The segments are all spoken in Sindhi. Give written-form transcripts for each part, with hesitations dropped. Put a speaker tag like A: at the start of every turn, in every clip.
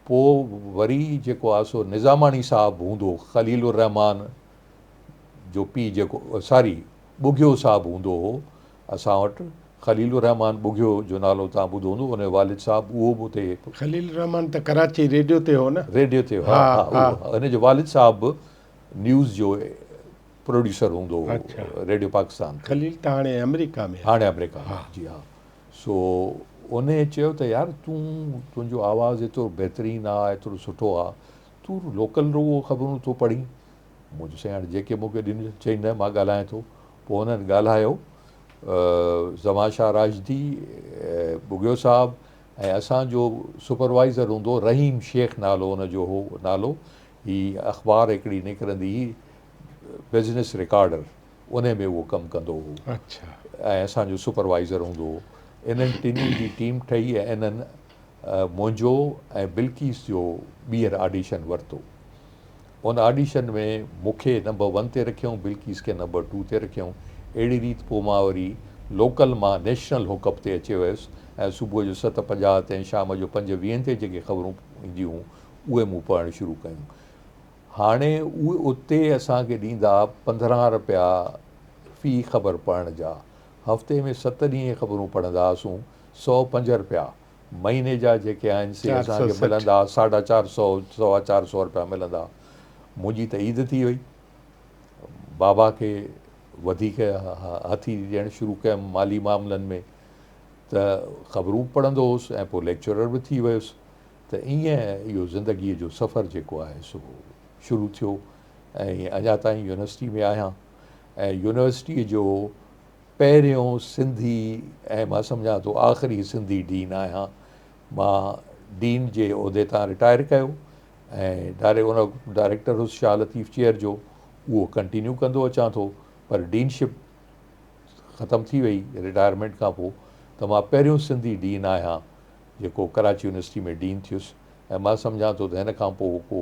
A: پوء وري جيڪو آ سو نظاماڻي صاحب هوندو خليل الرحمان جو پيء جيڪو ساري ٻگهيو صاحب هوندو هو اسان وٽ خليل الرحمان ٻگهيو جو نالو توهان ٻڌو هوندو ان جو والد صاحب اهو به اتي
B: خليل الرحمان ته ڪراچي ريڊيو تي هو نه؟
A: ريڊيو تي ها ها اهو ان جو والد صاحب به نيوز جو پروڊيوسر هوندو هو ريڊيو پاڪستان
B: تي. خليل ته هاڻي آمريڪا ۾ آهي.
A: هاڻي آمريڪا ۾ جي ها سو انهي چيو ته يار تون تنهنجو آواز ايترو بهترين آ ايترو سٺو آ تون لوڪل رڳو خبرون ٿو پڙهين. مون چيو سائين هاڻي جيڪي مون کي ڏنيون چئي نه مان ڳالهايان ٿو. پوء انهن ڳالهايو زمان شاهه راشدي، ٻگهيو صاحب ۽ اسان جو سپروائيزر هوندو هو رحيم شيخ نالو ان جو هو نالو هي اخبار هڪڙي نڪرندي هئي بزنس رڪارڊر انهي ۾ اهو ڪم ڪندو هو ۽ اسان جو سپروائيزر هوندو هو. انهن ٽنهي جي ٽيم ٺهي ۽ انهن منهنجو ۽ بلقيس جو ٻيهر آڊيشن ورتو. ان آڊيشن ۾ مون کي نمبر ون تي رکيائون، بلقيس کي نمبر ٽو تي رکيائون. اهڙي ريت پوء مان وري لوڪل مان نيشنل هڪ اپ تي اچي ويس ۽ صبح جو 7:50 تي ۽ شام جو پنج ويهن تي جيڪي خبرون اينديون هيون اهي مون پڙهڻ شروع ڪيون. هاڻي اهي اتي اسان کي ڏيندا 15 رپيا في خبر پڙهڻ جا. هفتي ۾ ست ڏينهن خبرون پڙهندا هئاسون، 105 رپيا مهيني جا جيڪي آهن سي اسان کي ملندا، ساڍا چار سئو، سوا چار سئو رپيا ملندا. منهنجي ته عيد ٿي وئي. بابا کي وڌيڪ هٿي ڏيڻ شروع ڪيم مالي معاملن ۾ ته خبرون به پڙهندو هوس ۽ پوء ليڪچرر به ٿي ويس ته ائين اهو زندگيء جو سفر جيڪو آهي سو شروع ٿيو ۽ اڃا تائين يونيورسٽي ۾ آهيان ۽ يونيورسٽيء جو پهريون سنڌي ۽ مان سمجهان ٿو آخري سنڌي ڊين آهيان. مان ڊين جي عهدي تان رٽائر ڪيو ۽ ڊائريڪ ان وقت ڊائريڪٽر هوس شاهه لطيف چيئر جو اهو ڪنٽينيو ڪندو اچان ٿو پر ڊينشپ ختم ٿي وئي رٽائرمينٽ کان پوء ته مان پهريون سنڌي ڊين آهيان جيڪو ڪراچي يونيورسٽي ۾ ڊين ٿيس ۽ مان سمجهان ٿو ته هن کان پوء ڪو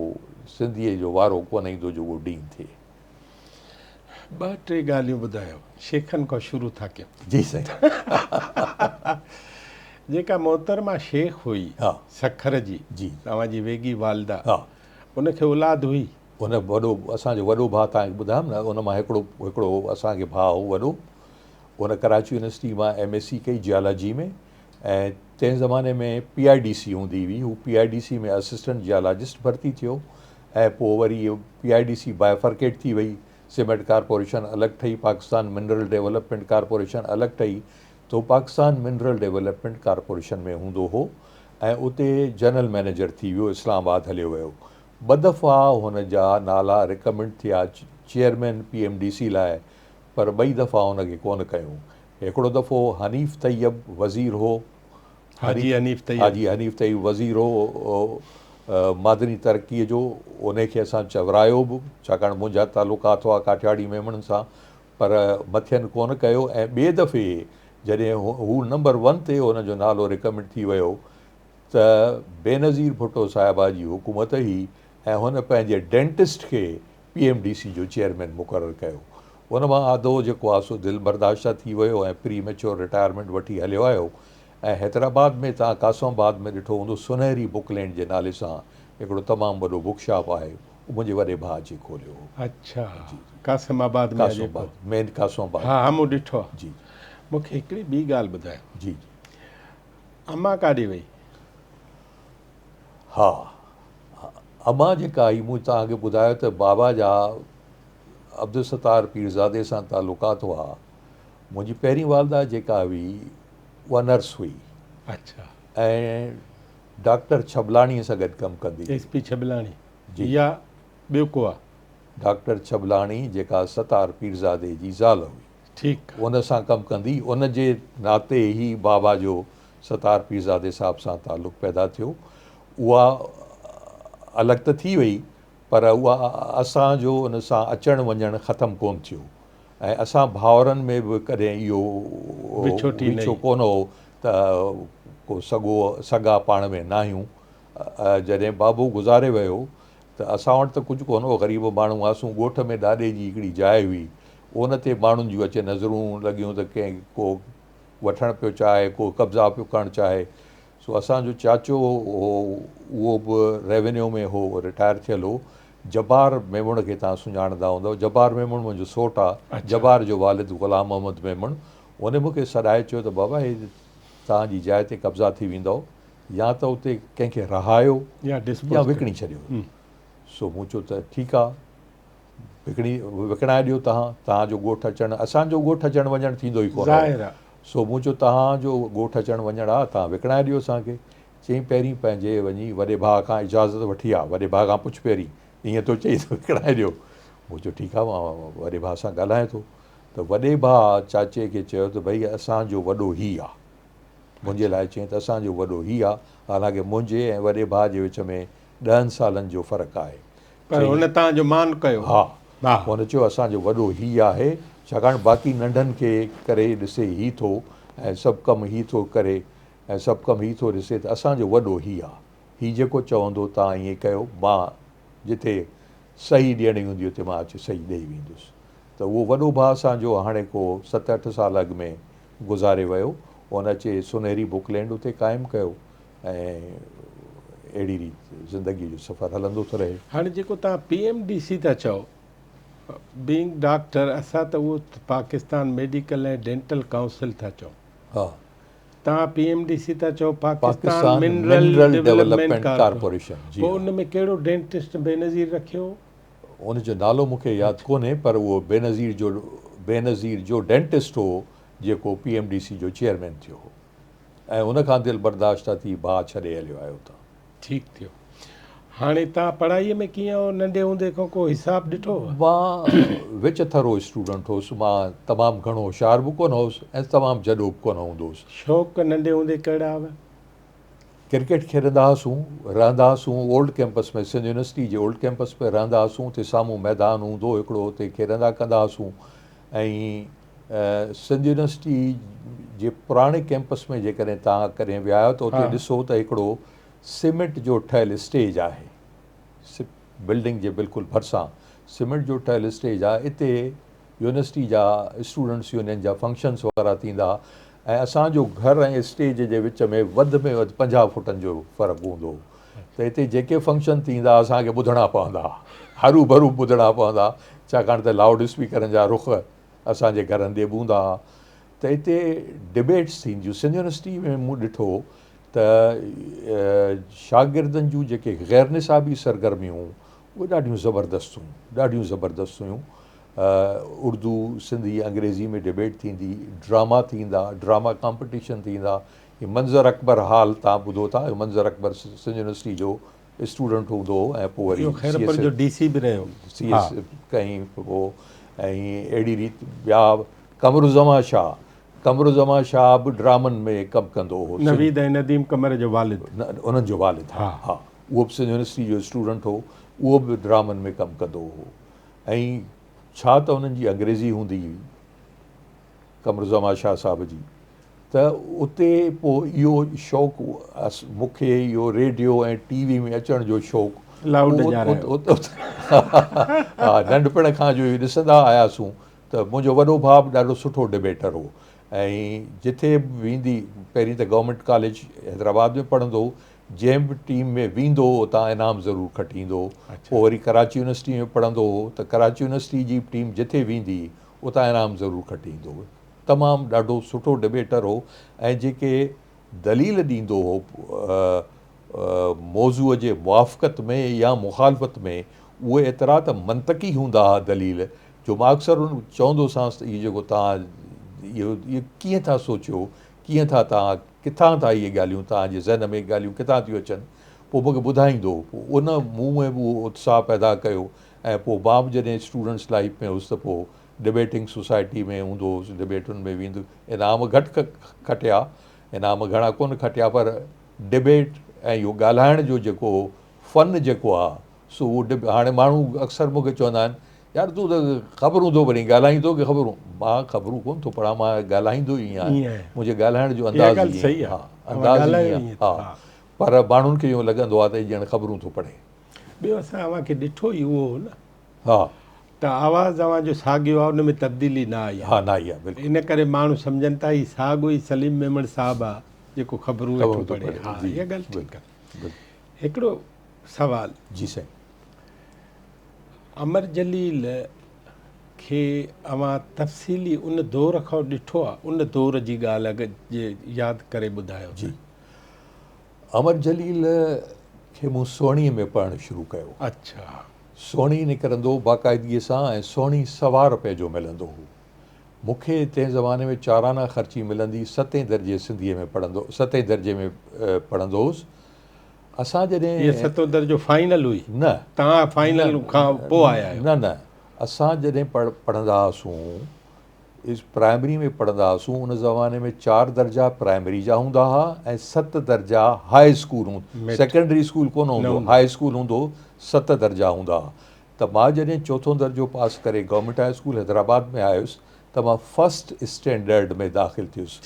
A: سنڌيء جو وارو ڪونه ايندو جو اهو ڊين ٿئي.
B: ٻه ٽي ڳالهيون ٻڌايو. شيخن کان شروع ٿا ڪيون.
A: جي سائين.
B: جيڪا محترمه شيخ هئي سکر جي توهان جي ويڳي والده ان کي اولاد هئي؟
A: ان وڏو اسان جو وڏو ڀاء توهان کي ٻڌايم نه ان مان هڪڙو هڪڙو اسان کي ڀاء هو وڏو ان ڪراچي يونيورسٽي مان ايم ايس سي ڪئي جيالاجي ۾ ۽ تنهن زماني ۾ پي I D C هوندي هئي هو P I D C ۾ assistant geologist ڀرتي ٿيو ۽ پوء وري P I D C bifurcate ٿي وئي، سيمينٽ ڪارپوريشن الڳ ٺهي، پاڪستان منرل ڊيولپمينٽ ڪارپوريشن الڳ ٺهي ته هو پاڪستان منرل ڊيولپمينٽ ڪارپوريشن ۾ هوندو هو ۽ اتي جنرل مئنيجر ٿي ويو، اسلام آباد هليو ويو. ٻه دفعا هن جا نالا رڪمينڊ ٿيا chairman P M D C لاء پر ٻئي دفعا هن کي ڪونه ڪيون. هڪڙو دفعو حنيف طيب وزير هو،
B: حاجي حنيف طيب.
A: حاجي حنيف طيب وزير هو معدني ترقيء جو، انهي کي اسان چورايو به، ڇاڪاڻ منهنجا تعلقات هئا ڪاٺياڙي ميمڻن سان، پر مٿين ڪونه ڪيو ۽ ٻئي دفعي جڏهن هو نمبر ون تي هن جو نالو رڪمينڊ ٿي ويو ته بينظير ڀٽو صاحبه جي حڪومت هئي ۽ هن پنهنجي ڊينٽسٽ کي پي ايم ڊي سي جو چيئرمين مقرر ڪيو. ان مان آڌو جيڪو آ سو دل برداشته ٿي ويو ۽ پري ميچور رٽائرمينٽ وٺي هليو آيو ۽ حيدرآباد ۾ توهان قاسم آباد ۾ ڏٺو هوندو سونهري بڪ لينڊ جي نالي سان هڪڙو تمام وڏو بڪ شاپ آهي اهو منهنجي وڏي ڀاء اچي کوليو هو.
B: اڇا قاسم آباد ۾ آ
A: قاسم
B: جيڪو.
A: آباد مين قاسم آباد.
B: ها ها مون ڏٺو آ.
A: جي.
B: مون کي هڪڙي ٻي ڳالهه ٻڌايو.
A: جي جي.
B: امان ڪاڏي وئي؟
A: ها امان جيڪا هئي مون توهان کي ٻڌايو ته بابا جا عبدالستار پيرزادي سان تعلقات هئا. منهنجي پهرين والده جيڪا هئي اها نرس هئي.
B: اڇا.
A: ۽ ڊاڪٽر ڇٻلاڻيء سان گڏ ڪم ڪندي هئي.
B: ايس پي ڇٻلاڻي
A: جي.
B: يا ٻيو ڪو آ؟
A: ڊاڪٽر ڇٻلاڻي جيڪا ستار پيرزادي جي زال هئي.
B: ٺيڪ.
A: ان سان ڪم ڪندي ان جي ناتي ئي بابا جو ستار پيرزادي صاحب سان تعلق پيدا ٿيو. اها الڳ ته ٿي وئي پر اها اسان جو ان سان اچڻ وڃڻ ختم ڪونه ٿيو ۽ اسان ڀائرن ۾ به ڪڏهن اهو ويڇو ڪونه هو ته ڪو سڳو سڳا پاڻ ۾ ناهيون. جڏهن بابو گذاري ويو ته اسان وٽ ته ڪجهه ڪونه هو، غريب ماڻهو هئاسون، ڳوٺ ۾ ڏاڏي جي هڪڙي جاء هئي، ان تي ماڻهن جون اچي نظرون لڳيون ته ڪنهن ڪو وٺڻ پيو چاهي، ڪو قبضا پيو ڪرڻ چاهي. سو اسان جو چاچو هو اهو به ريونيو ۾ هو رٽائر ٿيل هو. جبار ميمڻ کي توهان سڃاڻندا هوندؤ. جبار ميمڻ منهنجو سوٽ آ. جبار جو والد غلام محمد ميمڻ ان مون کي سڏائي چيو ته بابا هي توهان جي جاء تي قبضا ٿي ويندؤ يا ته اتي ڪنهن کي رهايو يا وڪڻي ڇڏيو. سو مون چيو ته ٺيڪ آ وڪڻي وڪڻائي ڏيو توهان توهان جو ڳوٺ اچڻ اسان جو ڳوٺ اچڻ وڃڻ ٿيندو ئي ڪونه هو. سو مون چيو توهان جو ڳوٺ اچڻ وڃڻ آ توهان وڪڻائي ڏيو اسان کي. چيائين پهرين پنهنجي وڃي وڏي ڀاء کان اجازت وٺي آ، وڏي ڀاء کان پڇ پهرين، ائين ٿو چئي ته وڪڻائي ڏيو. مون چيو ٺيڪ آ مان وڏي ڀاء سان ڳالهايان ٿو. ته وڏي ڀاء چاچي کي چيو ته ڀئي اسان جو وڏو هي آ. منهنجي لاء چيائين ته اسان جو وڏو هي آ، حالانڪه منهنجي ۽ وڏي ڀاء جي وچ ۾ ڏهن سالن جو فرق آهي.
B: پر هن توهان جو مان ڪيو.
A: ها. هن چيو اسان جو وڏو هي آهي، ڇاڪاڻ باقي ننڍن کي ڪري ڏسي هي ٿو ۽ سڀ ڪم هي ٿو ڪري ۽ سڀ ڪم هي ٿو ڏسي ته اسان جو وڏو هي آ. هي جيڪو چوندو توهان ائين ڪيو، مان جتي صحيح ڏيڻي هوندي اتي مان اچي صحيح ڏئي ويندس. ته اهو وڏو ڀاء اسان جو هاڻي ڪو ست اٺ سال اڳ ۾ گذاري ويو. ان اچي سونهري بڪ لينڊ اتي قائم ڪيو ۽ اهڙي ريت زندگيء جو سفر هلندو ٿو رهي.
B: هاڻي جيڪو توهان پي ايم ڊي سي ٿا چئو، بينگ ڊاڪٽر اسان ته اهو پاڪستان ميڊيڪل ۽ ڊينٽل ڪائونسل ٿا چئون.
A: ها.
B: توهان پي ايم ڊي سي ٿا چئو پاڪستان منرل ڊولپمينٽ
A: ڪارپوريشن
B: جي پوء ان ۾ ڪهڙو ڊينٽسٽ بينظير رکيو هو؟
A: ان جو نالو مون کي ياد ڪونهي پر اهو بينظير جو بينظير جو ڊينٽسٽ هو جيڪو پي ايم ڊي سي جو چيئرمين ٿيو هو ۽ ان کان دل برداشته ٿي ڀاء ڇڏي هليو آيو اتان.
B: ٺيڪ ٿيو. هاڻي توهان پڙهائيء ۾ ڪيئن هئو؟ ننڍي هوندي کان ڪو حساب ڏٺو هئو؟
A: مان وچ ٿرو اسٽوڊنٽ هوس. مان تمام گهڻو هوشيار به ڪونه هوس ۽ تمام جڏو به ڪونه هوندو هوس.
B: شوق ننڍي هوندي ڪهڙا هئا؟
A: ڪرڪيٽ کيڏندا هئاسون، رهندا هئاسون اولڊ ڪئمپس ۾ سنڌ يونيورسٽي جي اولڊ ڪئمپس ۾ رهندا هئاسون، اتي سامهون ميدان هوندو هو هڪڙو اتي کيڏندا ڪندا هئاسون ۽ سنڌ يونيورسٽي جي پراڻي ڪئمپس ۾ جيڪڏهن توهان ڪڏهن ويا آهيو ته اتي ڏسو ته هڪڙو سيمينٽ جو ٺهيل اسٽيج آهي بلڊنگ جي بلڪل ڀرسان سيمينٽ جو ٺهيل اسٽيج آهي اتي يونيورسٽي جا اسٽوڊنٽس يونين جا فنڪشنس وغيره ٿيندا ۽ اسان جو گهر ۽ اسٽيج جي وچ ۾ وڌ ۾ وڌ 50 فوٽن جو فرق هوندو هو ته اتي جيڪي فنڪشن ٿيندا اسان کي ٻڌڻا پوندا هرو ڀرو ٻڌڻا پوندا ڇاڪاڻ ته لائوڊ اسپيڪرن جا رخ اسان جي گهرن ڏي به هوندا ها ته اتي ڊبيٽس ٿينديون سنڌ يونيورسٽي ۾ مون ڏٺو ته شاگردن جون جيڪي غير نصابي سرگرميون هيون اهي ڏاڍيون زبردست هيون ڏاڍيون زبردست هيون اردو سنڌي انگريزي ۾ ڊبيٽ ٿيندي ڊراما ٿيندا ڊراما ڪامپٽيشن ٿيندا هي منظر اڪبر هال تان ٻڌو ٿا منظر اڪبر سنڌ يونيورسٽي جو اسٽوڊنٽ هوندو هو ۽ پوء وري
B: اهو خيرپور جو ڊي سي به رهيو.
A: سي ايس ڪئين پوء ۽ اهڙي ريت ٻيا قمرالزمان شاهه قمرالزمان شاهه به ڊرامن ۾ ڪم ڪندو هو.
B: نويد ۽ نديم قمر جو والد.
A: انهن جو والد ها ها اهو به سنڌ يونيورسٽي جو اسٽوڊنٽ هو اهو به ڊرامن ۾ ڪم ڪندو هو ۽ ڇا ته انهن جي انگريزي هوندي هئي قمرالزمان شاهه صاحب جي ته اتي پوء اهو شوق مون کي اهو ريڊيو ۽ ٽي وي ۾ اچڻ جو شوق
B: ها
A: ننڍپڻ کان جو اهو ڏسندا آياسون ته منهنجو وڏو ڀاء به ڏاڍو سٺو ڊبيٽر هو ۽ جٿي به ويندي پهرين ته گورنمينٽ ڪاليج حيدرآباد ۾ پڙهندو هو جنهن به ٽيم ۾ ويندو هو اتان انعام ضرور کٽيندو هو پوء وري ڪراچي يونيورسٽي ۾ پڙهندو هو ته ڪراچي يونيورسٽي جي ٽيم جٿي ويندي اتان انعام ضرور کٽيندو هو تمام ڏاڍو سٺو ڊبيٽر هو ۽ جيڪي دليل ڏيندو هو موضوع جي موافقت ۾ يا مخالفت ۾ اهي ايترا ته منطقي هوندا ها دليل جو مان اڪثر چوندو هوسانس ته اهو جيڪو توهان اهو اهو ڪيئن ٿا سوچيو ڪيئن ٿا توهان ڪٿان ٿا اهي ڳالهيون توهان جي ذهن ۾ ڳالهيون ڪٿان ٿيون اچن پوء مون کي ٻڌائيندو هو پوء ان مون ۾ به اهو اتساهه پيدا ڪيو ۽ پوء مان به جڏهن اسٽوڊنٽس لائيف ۾ هوس ته پوء ڊبيٽنگ سوسائٽي ۾ هوندو هوس، ڊبيٽن ۾ ويندو، انعام گهٽ کٽيا، انعام گهڻا ڪونه کٽيا پر ڊبيٽ ۽ اهو ڳالهائڻ جو جيڪو فن جيڪو آ سو اهو هاڻي ماڻهو اڪثر مون کي چوندا آهن يار تون ته خبرون ٿو پڙهين ڳالهائين ٿو ڪي خبرون مان خبرون ڪونه ٿو پڙهان مان ڳالهائيندو ئي ائين آهيان منهنجي ڳالهائڻ جو انداز ئي ها انداز ئي ائين ها پر ماڻهن کي اهو لڳندو آ ته هي ڄڻ خبرون ٿو پڙهي.
B: ٻيو اسان اوهان کي ڏٺو ئي اهو هو نه.
A: ها.
B: ته آواز اوهان جو ساڳيو آهي ان ۾ تبديلي نه آئي آهي.
A: ها نه آئي آهي بلڪل.
B: ان ڪري ماڻهو سمجهن ٿا هي ساڳو ئي سليم ميمڻ صاحب آهي جيڪو خبرون ويٺو پڙهي. ها اها ڳالهه ٺيڪ آهي. هڪڙو سوال.
A: جي سائين.
B: امر جليل کي اوهان تفصيلي ان دور کان ڏٺو آهي؟ ان دور جي ڳالهه اگر جي ياد ڪري ٻڌايو ته.
A: جي. امر جليل کي مون سهڻيء ۾ پڙهڻ شروع ڪيو.
B: اڇا.
A: سهڻي نڪرندو هو باقاعدگيء سان ۽ سهڻي سوا رپئي جو ملندو هو. مون کي تنهن زماني ۾ چارانا خرچي ملندي ستين درجي سنڌيء ۾ پڙهندو ستين درجي ۾ پڙهندو هوس. اسان جڏهن.
B: هيء ستون درجو فائنل هئي؟
A: نه.
B: توهان فائنل کان پوء آيا آهيو؟
A: نه نه. اسان جڏهن پڙهندا هئاسون پرائمري ۾ پڙهندا هئاسون ان زماني ۾ چار درجا پرائمري جا هوندا هئا ۽ ست درجا هاء اسڪول هوندا سيڪنڊري اسڪول ڪونه هوندو هو هاء اسڪول هوندو هو ست درجا هوندا هئا ته مان جڏهن چوٿون درجو پاس ڪري گورنمينٽ هاء اسڪول حيدرآباد ۾ آيس ته مان فرسٽ اسٽينڊرڊ ۾ داخل ٿيس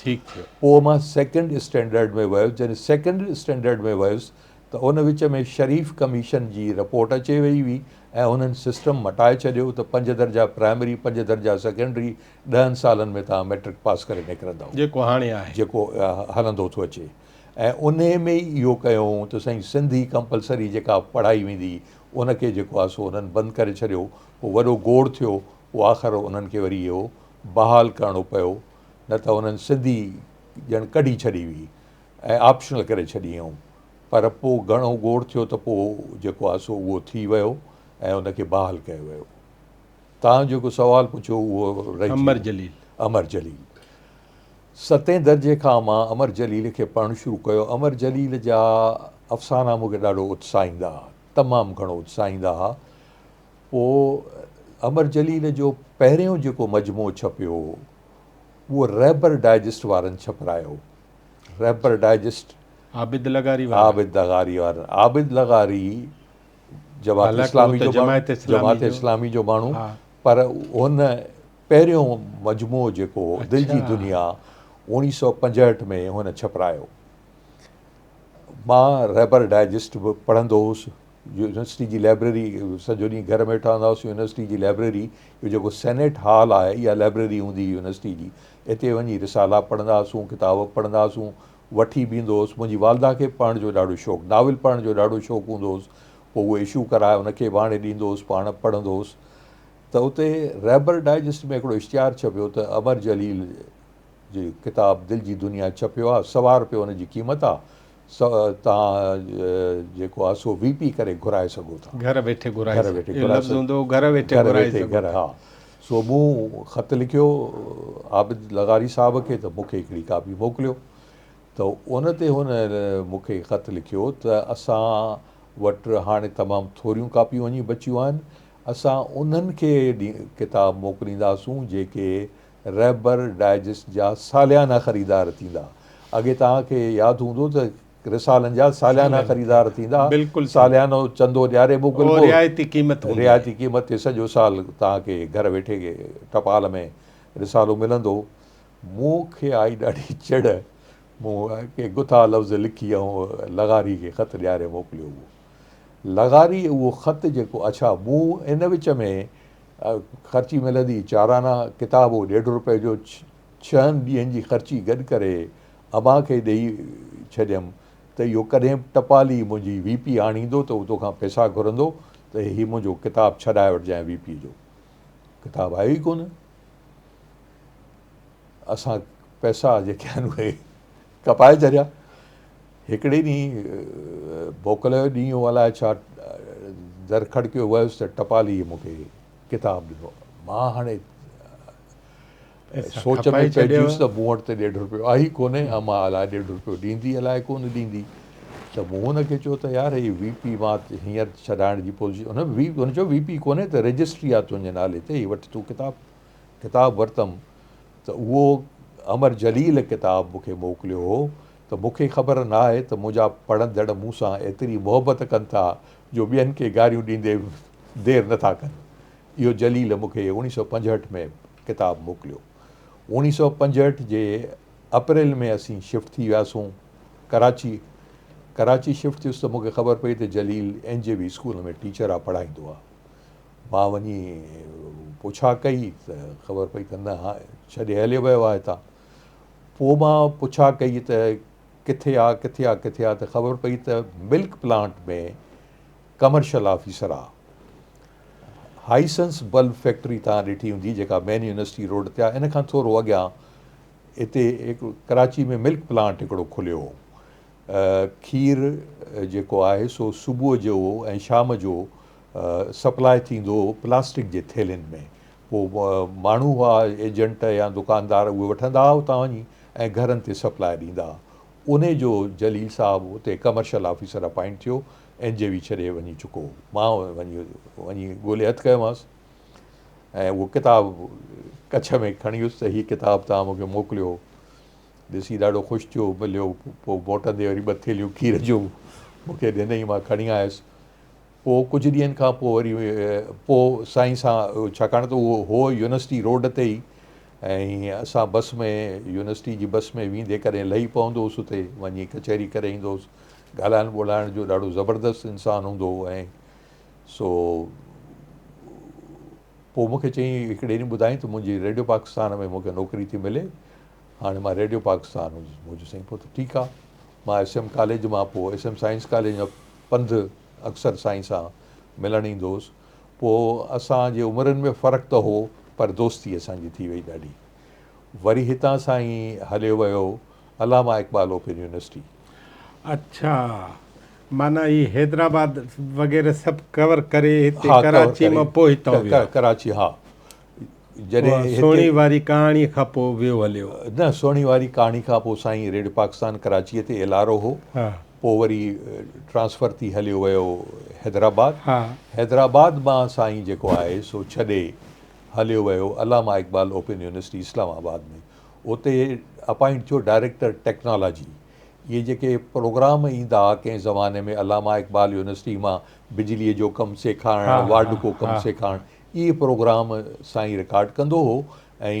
A: پوء مان سيڪنڊ اسٽينڊرڊ ۾ ويس جڏهن سيڪنڊ اسٽينڊرڊ ۾ ويس ته ان وچ ۾ شريف ڪميشن جي رپورٽ اچي وئي هئي ۽ انهن سسٽم مٽائي ڇڏيو ته پنج درجا پرائمري پنج درجا سيڪنڊري ڏهن سالن ۾ توهان مئٽرڪ پاس ڪري نڪرندؤ.
B: جيڪو هاڻي آهي.
A: جيڪو هلندو ٿو اچي ۽ انهي ۾ ئي اهو ڪيو هئون ته سائين سنڌي ڪمپلسري جيڪا پڙهائي ويندي ان کي جيڪو آهي سو انهن بند ڪري ڇڏيو پوء وڏو گوڙ ٿيو پوء آخر انهن کي وري اهو بحال ڪرڻو پيو نه ته انهن سنڌي ڄڻ ڪڍي ڇڏي هئي ۽ آپشنل ڪري ڇڏي هيائون پر پوء گهڻو گوڙ ٿيو ته پوء جيڪو آهي سو اهو ٿي ويو ۽ ان کي بحال ڪيو ويو. توهان جيڪو سوال پڇيو اهو رهجي
B: امر جليل.
A: امر جليل. ستين درجي کان مان امر جليل کي پڙهڻ شروع ڪيو. امر جليل جا افسانا مون کي ڏاڍو اتساهيندا ها. تمام گهڻو اتساهيندا ها. پوء امر جليل جو پهريون جيڪو مجموعو ڇپيو اهو رهبر ڊائجسٽ وارن ڇپرايو. رهبر ڊائجسٽ
B: عابد لغاري وارا.
A: عابد لغاري وارن. عابد لغاري جماعت اسلامي جو ماڻهو جماعت اسلامي جو ماڻهو پر هن پهريون مجموعو جيڪو هو دل جي دنيا 1965 ۾ هن ڇپرايو. مان رهبر ڊائجسٽ به پڙهندو هوس. يونيورسٽي جي لائبريري سڄو ڏينهن گهر ۾ ويٺا هوندا هئاسين يونيورسٽي جي لائبريري اهو جيڪو سينيٽ هال آهي اها لائبريري هوندي هئي يونيورسٽي جي اتي وڃي رسالا پڙهندا هئاسون ڪتاب پڙهندا هئاسون وٺي به ايندو هوس منهنجي والده کي به پڙهڻ جو ڏاڍو شوق ناول پڙهڻ جو ڏاڍو شوق هوندو هوس پوء اهي اشو ڪرائي ان کي به آڻي ڏيندو هوس پاڻ به پڙهندو هوس ته اتي رهبر ڊائجسٽ ۾ هڪڙو اشتهار ڇپيو ته امر جليل جي ڪتاب دل جي دنيا ڇپيو آهي سوا رپيو ان جي قيمت آهي سو توهان جيڪو آهي سو وي پي ڪري گهرائي سگهو ٿا.
B: گهر ويٺي گهرائي سگهو اهو لفظ هوندو هو گهر ويٺي گهرائي سگهو ٿا.
A: ها سو مون خط لکيو عابد لغاري صاحب کي ته مون کي هڪڙي ڪاپي موڪليو ته ان تي هن مون کي خط لکيو ته اسان وٽ هاڻي تمام ٿوريون ڪاپيون وڃي بچيون آهن اسان انهن کي ڪتاب موڪلينداسون جيڪي رهبر ڊائجسٽ جا ساليانا خريدار ٿيندا. اڳي توهان کي ياد هوندو ته رسالن جا ساليانا خريدار ٿيندا.
B: بلڪل
A: ساليانو چندو ڏياري موڪلبو.
B: رعايتي قيمت
A: هوندي. رعايتي قيمت تي سڄو سال توهان کي گهر ويٺي ٽپال ۾ رسالو ملندو. مون کي آئي ڏاڍي چڙ. مون ڪي گٿا لفظ لکي ۽ لغاري کي خط ڏياري موڪليو. اهو لغاري اهو خط جيڪو اڇا مون ان وچ ۾ خرچي ملندي چارانا ڪتاب هو ڏيڍ روپئي جو ڇهن ڏينهن جي خرچي گڏ ڪري امان کي ڏيئي ڇڏيم ته اهو ڪڏهن به ٽپالي منهنجي وي پي آڻيندو ته هو توکان پئسا گهرندو ته هي منهنجو ڪتاب ڇڏائي وٺجانء وي پي جو ڪتاب آيو ئي ڪونه اسان پئسا جيڪي آهن اهي ڪپائي ڇڏيا. هڪڙي ڏينهن موڪل جو ڏينهن هو الائي ڇا در کڙڪيو ويس ته ٽپاليء مون کي ڪتاب ڏنو. مان هاڻي سوچ ۾ پئجي ويس ته مون وٽ ته ڏيڍ روپيو آهي ئي ڪونهي امان الائي ڏيڍ روپيو ڏيندي الائي ڪونه ڏيندي ته مون هن کي چيو ته يار هي وي پي مان هينئر ڇڏائڻ جي پوزيشن هن وي هن چيو وي پي ڪونهي ته رجسٽري آهي تنهنجي نالي تي هي وٺ تون ڪتاب ڪتاب ورتم ته اهو امر جليل ڪتاب مون کي موڪليو هو ته مون کي خبر نه آهي ته منهنجا پڙهندڙ مون سان ايتري محبت ڪن ٿا جو ٻين کي گاريون ڏيندي دير نه ٿا ڪن. اهو جليل مون کي 1965 ۾ ڪتاب موڪليو. 1965 جي اپريل ۾ اسين شفٽ ٿي وياسون ڪراچي. ڪراچي شفٽ ٿيس ته مون کي خبر پئي ته جليل اين جي وي اسڪول ۾ ٽيچر آ پڙهائيندو آ. مان وڃي پڇا ڪئي ته خبر پئي ته نه ڇڏي هليو ويو آهي هتان. پوء مان پڇا ڪئي ته ڪٿي آ ڪٿي آ ڪٿي آ ته خبر پئي ته ملڪ پلانٽ ۾ ڪمرشل آفيسر آ. هائيسنس بلب فيڪٽري توهان ڏٺي هوندي جيڪا مين يونيورسٽي روڊ تي آ ان کان ٿورو اڳيان اتي هڪ ڪراچي ۾ ملڪ پلانٽ هڪڙو کليو هو. کير جيڪو آهي سو صبح جو ۽ شام جو سپلاء ٿيندو هو پلاسٽڪ جي ٿيلهين ۾ پوء ماڻهو هئا ايجنٽ يا دڪاندار اهي وٺندا هئا اتان وڃي ۽ گهرن تي سپلاء ڏيندا هئا. انهي جو جليل صاحب اتي ڪمرشل آفيسر اپائنٽ ٿيو اين جي وي ڇڏي وڃي چڪو هو. مان وڃي وڃي ڳولي هٿ ڪيومانس ۽ اهو ڪتاب ڪڇ ۾ کڻي ويس ته هي ڪتاب توهان مون کي موڪليو هو. ڏسي ڏاڍو خوش ٿيو مليو پوء موٽندي وري ٻه ٿيلهيون کير جون مون کي ڏنئي مان کڻي آيس. پوء ڪجهه ڏينهن کان پوء وري پوء سائين سان ڇاڪاڻ ته اهو هو يونيورسٽي روڊ تي ئي ۽ اسان بس ۾ يونيورسٽي جي بس ۾ ويندي ڪڏهن لهي پوندو هوس اتي وڃي ڪچهري ڪري ايندو هوس ڳالهائڻ ٻولهائڻ جو ڏاڍو زبردست انسان هوندو هو ۽ سو پوء مون کي چيائين هڪڙي ڏينهن ٻڌائين ته منهنجي ريڊيو پاڪستان ۾ مون کي نوڪري ٿي ملي هاڻي مان ريڊيو پاڪستان هوندس مون چيو سائين پوء ته ٺيڪ آ مان ايس ايم ڪاليج مان پوء ايس ايم سائنس ڪاليج مان پنڌ اڪثر سائين سان ملڻ ايندو هوس. پوء اسان جي عمرن ۾ فرق ته هو پر دوستي اسان جي ٿي وئي ڏاڍي. وري هتان سائين هليو ويو علامه اقبال اوپن يونيورسٽي.
B: اڇا معنيٰ هي حيدرآباد وغيره سڀ ڪور ڪري هتي
A: ها ڪور
B: ڪراچي
A: ڪري
B: مان پوء هتان ويو.
A: ڪراچي ها جڏهن
B: اها
A: هتي
B: سهڻي واري ڪهاڻي کان پوء ويو هليو.
A: نه سهڻي واري ڪهاڻي کان پوء سائين ريڊيو پاڪستان ڪراچيء تي ايل آر او هو.
B: ها.
A: پوء وري ٽرانسفر ٿي هليو ويو حيدرآباد.
B: ها.
A: حيدرآباد مان سائين جيڪو آهي سو ڇڏي هليو ويو علامه اقبال اوپن يونيورسٽي اسلام آباد ۾ اتي اپائنٽ ٿيو ڊائريڪٽر ٽيڪنالاجي. اهي جيڪي پروگرام ايندا ها ڪنهن زماني ۾ علامه اقبال يونيورسٽي مان بجليء جو ڪم
B: ها
A: سيکارڻ،
B: ها
A: واڍڪو ڪم
B: ها.
A: سيکارڻ اهي پروگرام سائين رڪارڊ ڪندو هو ۽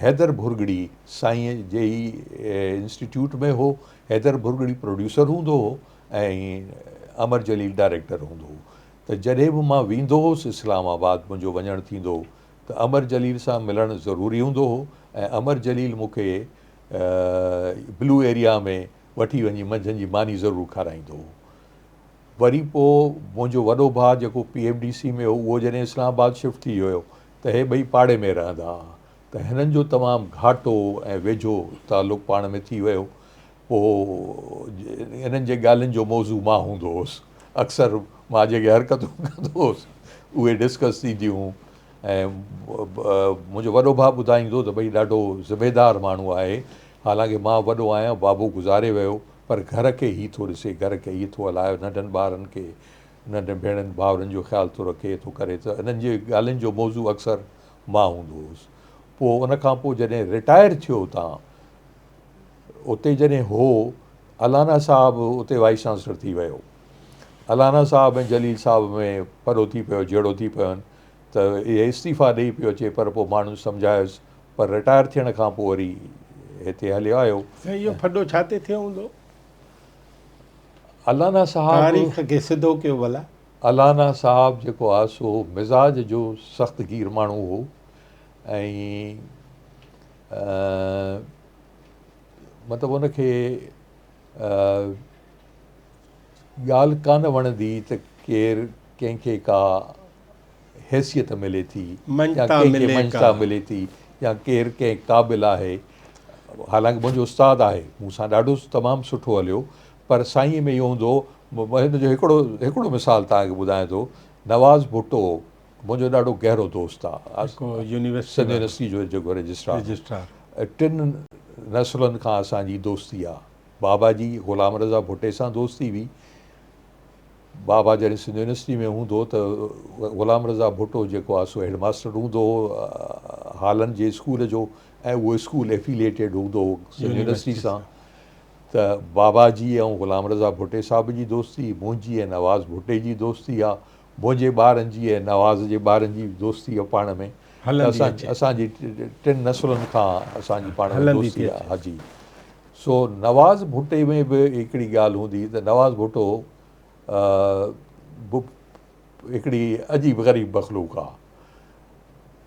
A: حيدر ڀرڳڙي سائين جي ئي انسٽيٽيوٽ ۾ هو. حيدر ڀرڳڙي پروڊيوسر هوندو هو ۽ امر جليل ڊائريڪٽر هوندو هو ته جڏهن به مان ويندو هوس اسلام آباد منهنجو وڃڻ ٿيندو هو ته امر جليل سان ملڻ ضروري هوندو هو ۽ امر جليل مون کي بلو ايريا ۾ وٺي وڃي منجهند جي ماني ضرور کارائيندو هو. وري پوء منهنجو وڏو ڀاء جيڪو پي ايم ڊي سي ۾ هو اهو جڏهن اسلام آباد شفٽ ٿي ويو ته هي ٻئي پاڙي ۾ رهندا ها ته هنن جو تمام گهاٽو ۽ ويجهو تعلق پاڻ ۾ ٿي ويو. پوء هنن جي ڳالهين جو موضوع مان هوندو هوس. اڪثر مان جيڪي حرڪتون ڪندو هوس اهي ڊسڪس ٿينديون هيون ۽ منهنجو وڏو ڀاء ٻڌائيندو ته ڀئي ڏاڍو ذميدار ماڻهو آهي حالانڪه مان وڏو آهيان بابو گذاري ويو پر گهر کي هي ٿو ڏسي، گهر کي هي ٿو هلائي، ننڍن ٻارن کي، ننڍين ڀيڻن ڀائرن جو خيال ٿو رکي، ٿو ڪري ته انهن جي ڳالهين جو موضوع اڪثر مان هوندو هوس. پوء ان کان پوء جڏهن رٽائر ٿيو اتان، اتي جڏهن هو، الانا صاحب اتي وائيس چانسلر ٿي ويو. الانا صاحب ۽ جليل صاحب ۾ ڦڏو ٿي پيو، جهيڙو ٿي پين ته اهي استعيفا ڏئي پيو اچي پر پوء ماڻهن سمجهايس پر رٽائر ٿيڻ کان پوء وري هتي هليو آيو.
B: سائين اهو ڦڏو ڇا تي ٿيو هوندو؟
A: الانا صاحب.
B: تاريخ کي سڌو ڪيو ڀلا.
A: الانا صاحب جيڪو آ سو مزاج جو سخت گير ماڻهو هو ۽ مطلب ان کي ڳالهه ڪانه وڻندي ته ڪير ڪنهن کي ڪا حيثيت ملي ٿي يا ڪنهن کي مڃتا ملي ٿي يا ڪير ڪنهن قابل آهي حالانڪه منهنجو استاد آهي مون سان ڏاڍو تمام سٺو هليو پر سائينء ۾ اهو هوندو هو هن جو هڪڙو هڪڙو مثال توهان کي ٻڌايان ٿو نواز ڀٽو منهنجو ڏاڍو گهرو دوست آهي سنڌ يونيورسٽي جو جيڪو رجسٽرار ٽن نسلن کان اسان جي دوستي آهي بابا جي غلام رضا ڀٽي سان دوستي هئي بابا جڏهن سنڌ يونيورسٽي ۾ هوندو هو ته غلام رضا ڀٽو جيڪو آهي سو هيڊ ماستر هوندو هو هالن جي اسڪول جو ۽ اهو اسڪول افيليٽيڊ هوندو هو سنڌ يونيورسٽي سان ته بابا جي ۽ غلام رضا ڀٽي صاحب جي دوستي منهنجي ۽ نواز ڀٽي جي دوستي آ منهنجي ٻارن جي ۽ نواز جي ٻارن جي دوستي آ پاڻ ۾ اسان اسان جي ٽن نسلن کان اسان جي پاڻ ۾ دوستي آ ها جي سو نواز ڀٽي ۾ به هڪڙي ڳالهه هوندي ته نواز ڀٽو به هڪڙي عجيب غريب مخلوق آ.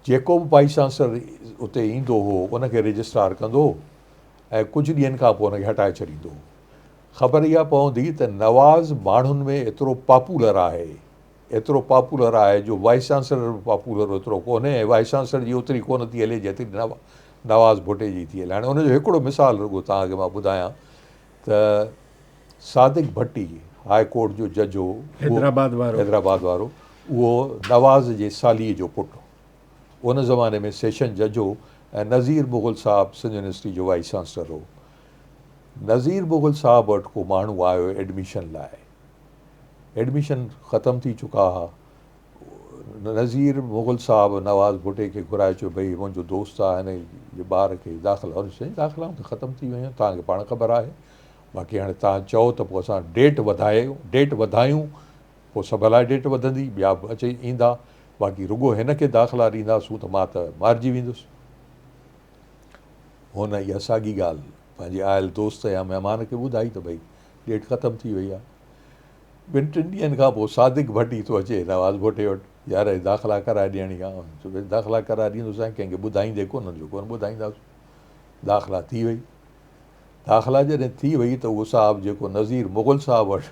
A: جيڪو به وائيس چانسلر اتي ايندو هو ان کي رجسٽرار ڪندو هو. ۽ ڪجهه ڏينهن کان پوء ان کي هٽائي ڇڏيندو هو. خبر اها پوندي ته نواز ماڻهن ۾ ايترو پاپولر آهي، ايترو پاپولر آهي جو وائيس چانسلر به پاپولر اوترو ڪونهي ۽ وائيس چانسلر جي اوتري ڪونه ٿي هلي جيتري نواز ڀٽي جي ٿي هلي. هاڻي ان جو هڪڙو مثال رڳو توهان کي مان ٻڌايان ته صادق ڀٽي هاء ڪورٽ جو جج هو،
B: حيدرآباد وارو،
A: حيدرآباد وارو، اهو نواز جي سالي جو پٽ هو. ان زماني ۾ سيشن جج هو ۽ نذير مغل صاحب سنڌ يونيورسٽي جو وائيس چانسلر هو. نذير مغل صاحب وٽ ڪو ماڻهو آيو ايڊميشن لاء. ايڊميشن ختم ٿي چڪا ها. نذير مغل صاحب نواز ڀٽي کي گهرائي چيو ڀئي هي منهنجو دوست آهي هن جي ٻار کي داخلا هن چيو داخلائون ته ختم ٿي ويون آهن توهان کي پاڻ خبر آهي باقي هاڻي توهان چئو ته پوء اسان ڊيٽ وڌائي ڊيٽ وڌايون پوء سڀ لاء ڊيٽ وڌندي ٻيا به اچي ايندا باقي رڳو هن کي داخلا ڏينداسون ته مان ته مارجي ويندس. هن اها ساڳي ڳالهه پنهنجي آيل دوست يا مهمان کي ٻڌائي ته ڀئي ڊيٽ ختم ٿي وئي آهي. ٻن ٽن ڏينهن کان پوء صادق ڀٽي ٿو اچي نواز ڀٽي وٽ، يار هي داخلا ڪرائي ڏيڻي آهي. هن چيو ڀئي داخلا ڪرائي ڏيندوسانء ڪنهن کي ٻڌائيندي ڪونه؟ هن چيو ڪونه ٻڌائينداسون. داخلا ٿي وئي. داخلا جڏهن ٿي وئي ته اهو صاحب جيڪو نذير مغل صاحب وٽ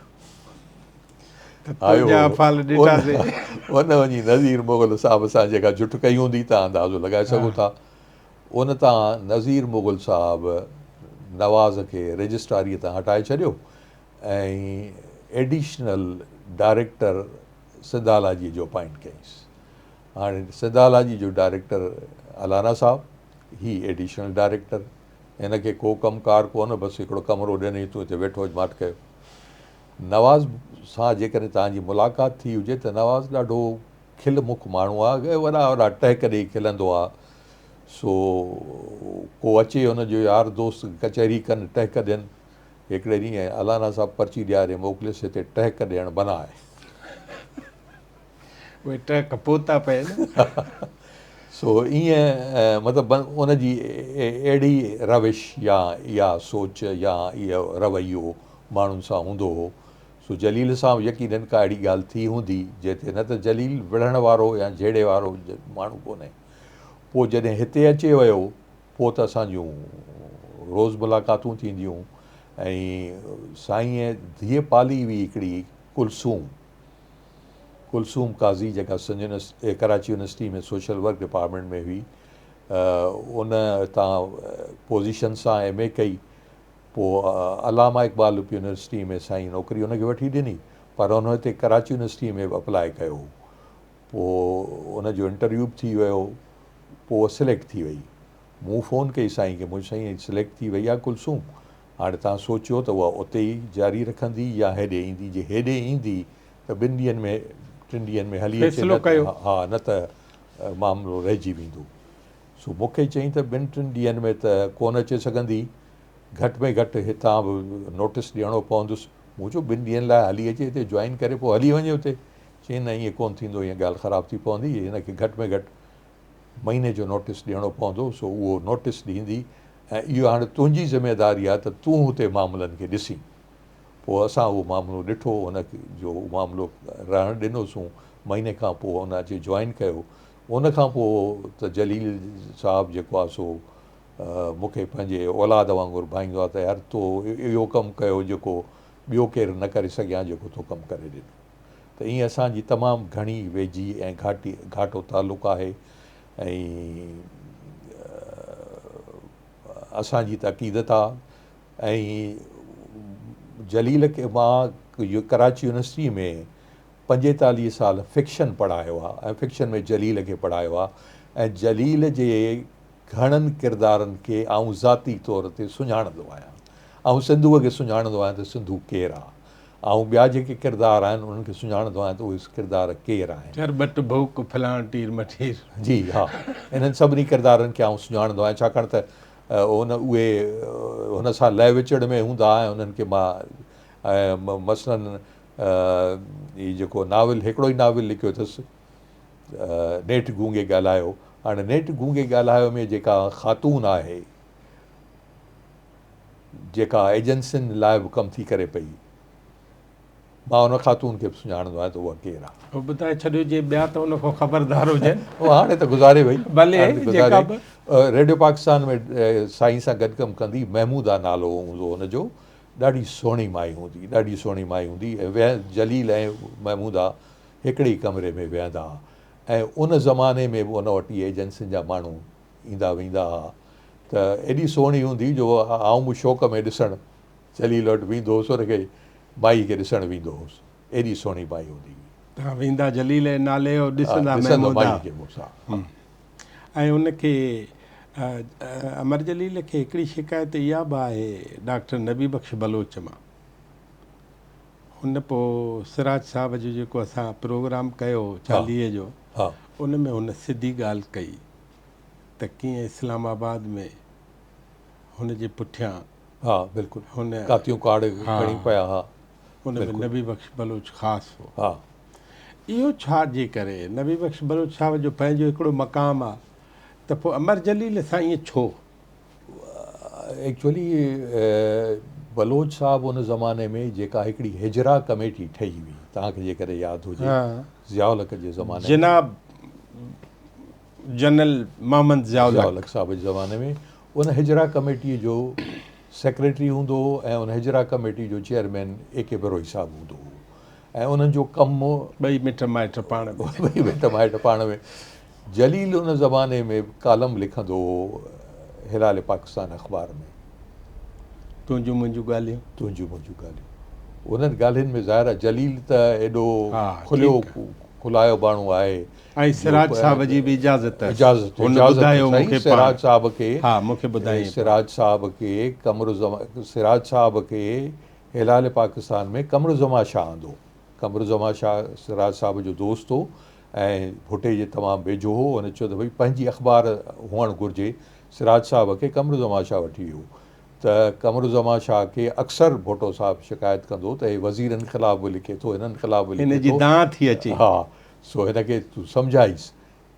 A: آيو هو ان وڃي نذير مغل صاحب سان جيڪا جٺ ڪئي هوندي تان اندازو لڳائي سگهو ٿا. ان تان نذير مغل صاحب نواز کي رجسٽراريء تان هٽائي ڇڏيو ۽ ايڊيشنل ڊائريڪٽر سنڌالاجيء جو اپائنٽ ڪيائينس. هاڻي سنڌالاجي جو ڊائريڪٽر الانا صاحب، هي ايڊيشنل ڊائريڪٽر، هن کي ڪو ڪم ڪار ڪونه، بس هڪڙو ڪمرو ڏنئي تون هتي ويٺو هج ماٺ ڪيو. نواز سان جيڪڏهن توهان جي ملاقات ٿي هجي ته نواز ڏاڍو کل مک ماڻهو آ، وڏا وڏا ٽهڪ ڏيئي کلندو آ، سو ڪو اچي هن جو يار دوست ڪچهري ڪن ٽهڪ ڏين. هڪڙي ڏينهن الانا صاحب پرچي ڏياري موڪليس هتي ٽهڪ ڏيڻ منع آهي.
B: اهي ٽهڪ پوتا پئي نه.
A: سو ائين مطلب ان جي اهڙي روش يا اها سوچ يا اهو رويو ماڻهن سان هوندو هو. سو جليل سان به يقينن ڪا اهڙي ڳالهه ٿي هوندي جنهن تي نه ته جليل وڙهڻ وارو يا جهيڙي وارو ماڻهو ڪونهي. پوء جڏهن هتي اچي ويو پوء ته اسان جون روز ملاقاتون ٿينديون ۽ سائينء ڌيء پالي هئي هڪڙي ڪلثوم، ڪلثوم قاضي جيڪا Sindh university Karachi university ۾ social work department ۾ هئي ان تان پوزيشن سان ايم اي ڪئي پوء علامه اقبال يونيورسٽي ۾ سائين نوڪري ان کي وٺي ڏني پر ان هتي ڪراچي يونيورسٽي ۾ به اپلاء ڪيو هو پوء ان جو انٽرويو به ٿي ويو پوء سليڪٽ ٿي وئي مون فون ڪئي سائين کي مون چيو سائين سليڪٽ ٿي وئي آهي ڪلثوم هاڻي توهان سوچيو ته اها اتي ئي جاري رکندي يا هيڏي ايندي جي هيڏي ايندي ته ٻن ڏينهن ۾ ٽن ڏينهن ۾ هلي اچي
B: فيصلو
A: نه
B: ڪيو.
A: ها نه ته معاملو رهجي ويندو سو مون کي چيائين ته ٻن ٽن ڏينهن ۾ ته ڪونه اچي سگهندي گهٽ ۾ گهٽ هتان به نوٽس ڏيڻو پوندس مون چيو ٻن ڏينهن لاء هلي اچي هتي جوائن ڪري پوء هلي وڃي اتي چيائين نه ائين ڪونه ٿيندو ائين ڳالهه خراب ٿي پوندي هن کي گهٽ ۾ گهٽ مهيني جو نوٽيس ڏيڻو پوندو سو اهو نوٽيس ڏيندي ۽ اهو هاڻي تنهنجي ذميواري آهي ته تون هتي معاملن کي ڏسين. پوء اسان اهو معاملو ڏٺو ان جو معاملو رهڻ ڏنوسون مهيني کان پوء ان اچي جوائن ڪيو ان کان پوء ته جليل صاحب جيڪو آهي سو مون کي پنهنجي اولاد وانگر ڀائيندو آهي ته يار تو اهو ڪم ڪيو جيڪو ٻيو ڪير نه ڪري سگهيان جيڪو تو ڪم ڪري ڏنو. ته ائين اسان جي تمام گهڻي ويجهي ۽ گهاٽي گهاٽو تعلق آهي ۽ اسان جي ته عقيدت آ ۽ جليل کي مان ڪراچي يونيورسٽي ۾ 45 سال فڪشن پڙهايو آ ۽ فڪشن ۾ جليل کي پڙهايو آ ۽ جليل جي گهڻن ڪردارن کي آئون ذاتي طور تي سڃاڻندو آهيان آئون سنڌوء کي سڃاڻندو آهيان ته سنڌو ڪير آ آئون ٻيا جيڪي ڪردار آهن انهن کي سڃاڻندو آهيان ته اهي ڪردار ڪير آهن.
B: چرٻٽ، ڀوڪ، ڦلاڻ، ٽير مٺير.
A: جي ها انهن سڀني ڪردارن کي آئون سڃاڻندو آهيان ڇاڪاڻ ته ان اهي هن سان لهه وچڙ ۾ هوندا ۽ انهن کي مان مثلاً هي جيڪو ناول هڪڙو ئي ناول لکيو اٿس نيٺ گونگي ڳالهايو هاڻي نيٺ گونگي ڳالهايو ۾ جيڪا خاتون آهي جيڪا ايجنسين لاء به ڪم ٿي ڪري پئي. مان ان خاتون کي به سڃاڻندو آهيان ته اها ڪير آهي.
B: اهو ٻڌائي ڇڏيو جيئن ٻيا ته ان کان خبردار هجن.
A: اها هاڻي ته گذاري وئي.
B: ڀلي جيڪا به.
A: ريڊيو پاڪستان ۾ سائين سان گڏ ڪم ڪندي محموده نالو هوندو هو ان جو. ڏاڍي سهڻي مائي هوندي ڏاڍي سهڻي مائي هوندي ۽ جليل ۽ محموده هڪڙي ئي ڪمري ۾ ويهندا ها ۽ ان زماني ۾ به ان وٽ اهي ايجنسين جا ماڻهو ايندا ويندا ها ته ايڏي سهڻي هوندي جو آئون به شوق ۾ ڏسڻ جليل وٽ ويندو هوس ان کي مائي کي ڏسڻ ويندو هوس ايڏي سهڻي مائي هوندي هئي.
B: توهان ويندا جليل جي نالي جو ڏسندا
A: محموده. مائي کي مون سان.
B: ۽ ان کي امر جليل کي هڪڙي شڪايت اها به آهي ڊاڪٽر نبي بخش بلوچ مان هن پوء سراج صاحب جو جيڪو اسان پروگرام ڪيو چاليهي جو ان ۾ هن سڌي ڳالهه ڪئي ته ڪيئن اسلام آباد ۾ هن جي پٺيان
A: ها بلڪل هن ڪاتيون ڪاڙ کڻي پيا ها
B: ان ۾ نبي بخش بلوچ خاص هو ها اهو ڇا جي ڪري نبي بخش بلوچ صاحب جو پنهنجو هڪڙو مقام آ ته پوء امر جليل سان ائين ڇو؟
A: ايڪچوئلي بلوچ صاحب ان زماني ۾ جيڪا هڪڙي هجرا ڪميٽي ٺهي هئي توهان کي جيڪڏهن ياد هجي ضياء الحق جي زماني
B: ۾ جناب جنرل محمد ضياء
A: الحق صاحب جي زماني ۾ ان هجرا ڪميٽيء جو سيڪريٽري هوندو هو ۽ ان هجرا ڪميٽي جو چيئرمين اي ڪي بروهي صاحب هوندو هو ۽ انهن جو ڪم.
B: ٻئي مٽ مائٽ پاڻ
A: ۾. ٻئي مٽ مائٽ پاڻ ۾. جليل ان زماني ۾ ڪالم لکندو هو هلال پاڪستان اخبار ۾.
B: تنهنجون منهنجون ڳالهيون.
A: تنهنجون منهنجون ڳالهيون. انهن ڳالهين ۾ ظاهر آهي جليل ته ايڏو کليو کلايو ماڻهو آهي.
B: ۽ سراج صاحب جي به اجازت
A: اجازت
B: هن ٻڌايو مون کي
A: سراج صاحب کي
B: ها مون کي ٻڌايائين
A: سراج صاحب کي قمر سراج صاحب کي هلال پاڪستان ۾ قمر الزمان شاهه آندو قمر الزمان شاهه سراج صاحب جو دوست هو ۽ ڀٽي جي تمام ويجهو هو هن چيو ته ڀئي پنهنجي اخبار هئڻ گهرجي سراج صاحب کي قمر الزمان شاهه وٺي ويو ته قمر الزمان شاهه کي اڪثر ڀٽو صاحب شڪايت ڪندو ته هي وزيرن خلاف به لکي ٿو هنن خلاف به
B: لکي ٿو هن جي دانهن ٿي اچي
A: ها سو هن کي تون سمجهائيس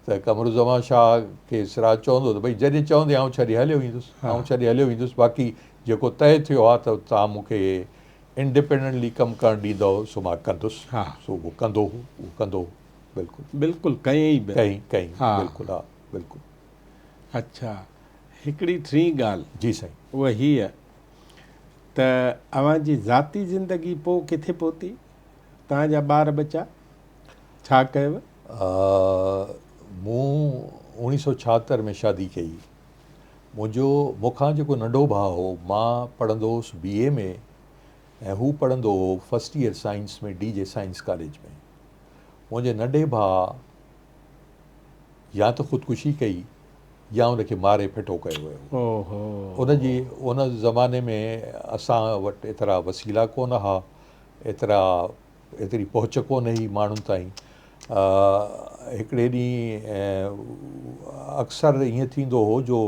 A: ته قمرالزمان شاهه کي سراج چوندو ته ڀئي جڏهن چوندين آئون ڇڏي هليو ايندس، آئون ڇڏي هليو ايندس باقي جيڪو طئي ٿيو آهي ته توهان مون کي انڊيپينڊنٽلي ڪم ڪرڻ ڏيندؤ سو مان ڪندس. سو اهو ڪندو هو، اهو ڪندو هو بلڪل.
B: بلڪل ڪيائين به.
A: ڪيائين ڪيائين بلڪل ها بلڪل.
B: اڇا هڪڙي ٽين ڳالهه.
A: جي سائين.
B: اها هيء ته اوهان جي ذاتي زندگي پوء ڪٿي پهتي؟ توهان جا ٻار ٻچا؟ ڇا ڪيو؟
A: مون اوڻيهه سؤ ڇاهتر ۾ شادي ڪئي. منهنجو مون کان جيڪو ننڍو ڀاء هو، مان پڙهندو هوس بي اي ۾ ۽ هو پڙهندو هو first year science ۾ D J science college ۾. منهنجي ننڍي ڀاء يا ته خودڪشي ڪئي يا ان کي ماري ڦٽو ڪيو ويو. ان جي ان زماني ۾ اسان وٽ ايترا وسيلا ڪونه ها، ايترا ايتري پهچ ڪونه هئي ماڻهن تائين. هڪڙي ڏينهن اڪثر ائين ٿيندو هو جو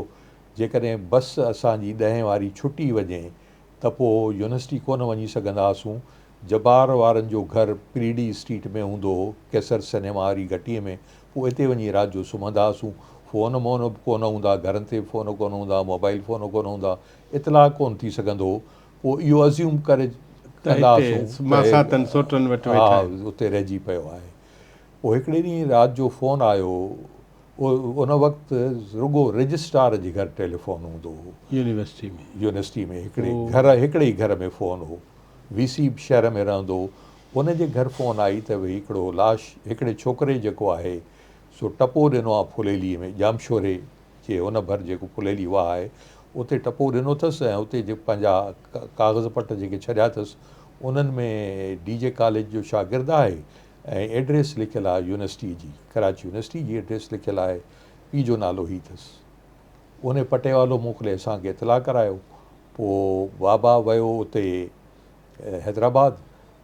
A: جيڪڏهن بس اسان جي ڏهين واري ڇٽي وڃي ته پوء يونيورسٽي ڪونه وڃي سگهندا هئاسون. جبار وارن جو گهر پريڊي اسٽريٽ ۾ هوندو هو، قيصر سئنيما واري گهٽيء ۾. پوء اتي وڃي رات جو سمهندا هئاسون. فون مون به ڪونه هوندا، گهرن تي به فون ڪونه هوندا، موبائل فون ڪونه هوندا، اطلاع ڪونه ٿي سگهندو هو. پوء اهو ازيوم ڪري
B: ته هتي ماساتن سوٽن وٽ ويٺا آهن.
A: ها اتي رهجي پيو آهي. پوء هڪڙي ڏينهن رات جو فون آيو. ان وقت رڳو رجسٽرار جي گهر ٽيليفون هوندو هو.
B: يونيورسٽي ۾.
A: يونيورسٽي ۾ هڪڙي گهر هڪڙي ئي گهر ۾ فون هو. وي سي به شهر ۾ رهندو هو. ان جي گهر فون آئي ته ڀئي هڪڙو لاش هڪڙي ڇوڪري جيڪو آهي سو ٽپو ڏنو آهي ڦليلي ۾ ڄامشوري جي ان ڀر جيڪو ڦليلي واهه آهي، اتي ٽپو ڏنو اٿس ۽ اتي جي پنهنجا ڪاغذ پٽ جيڪي ڇڏيا اٿس، انهن ۾ ڊي جي ڪاليج جو شاگرد آهي ۽ ائڊريس لکيل آهي يونيورسٽيء جي، ڪراچي يونيورسٽي جي ائڊريس لکيل آهي، پيء جو نالو هي اٿس. انهي پٽيوالو موڪلي اسان کي اطلاع ڪرايو. پوء بابا ويو اتي حيدرآباد،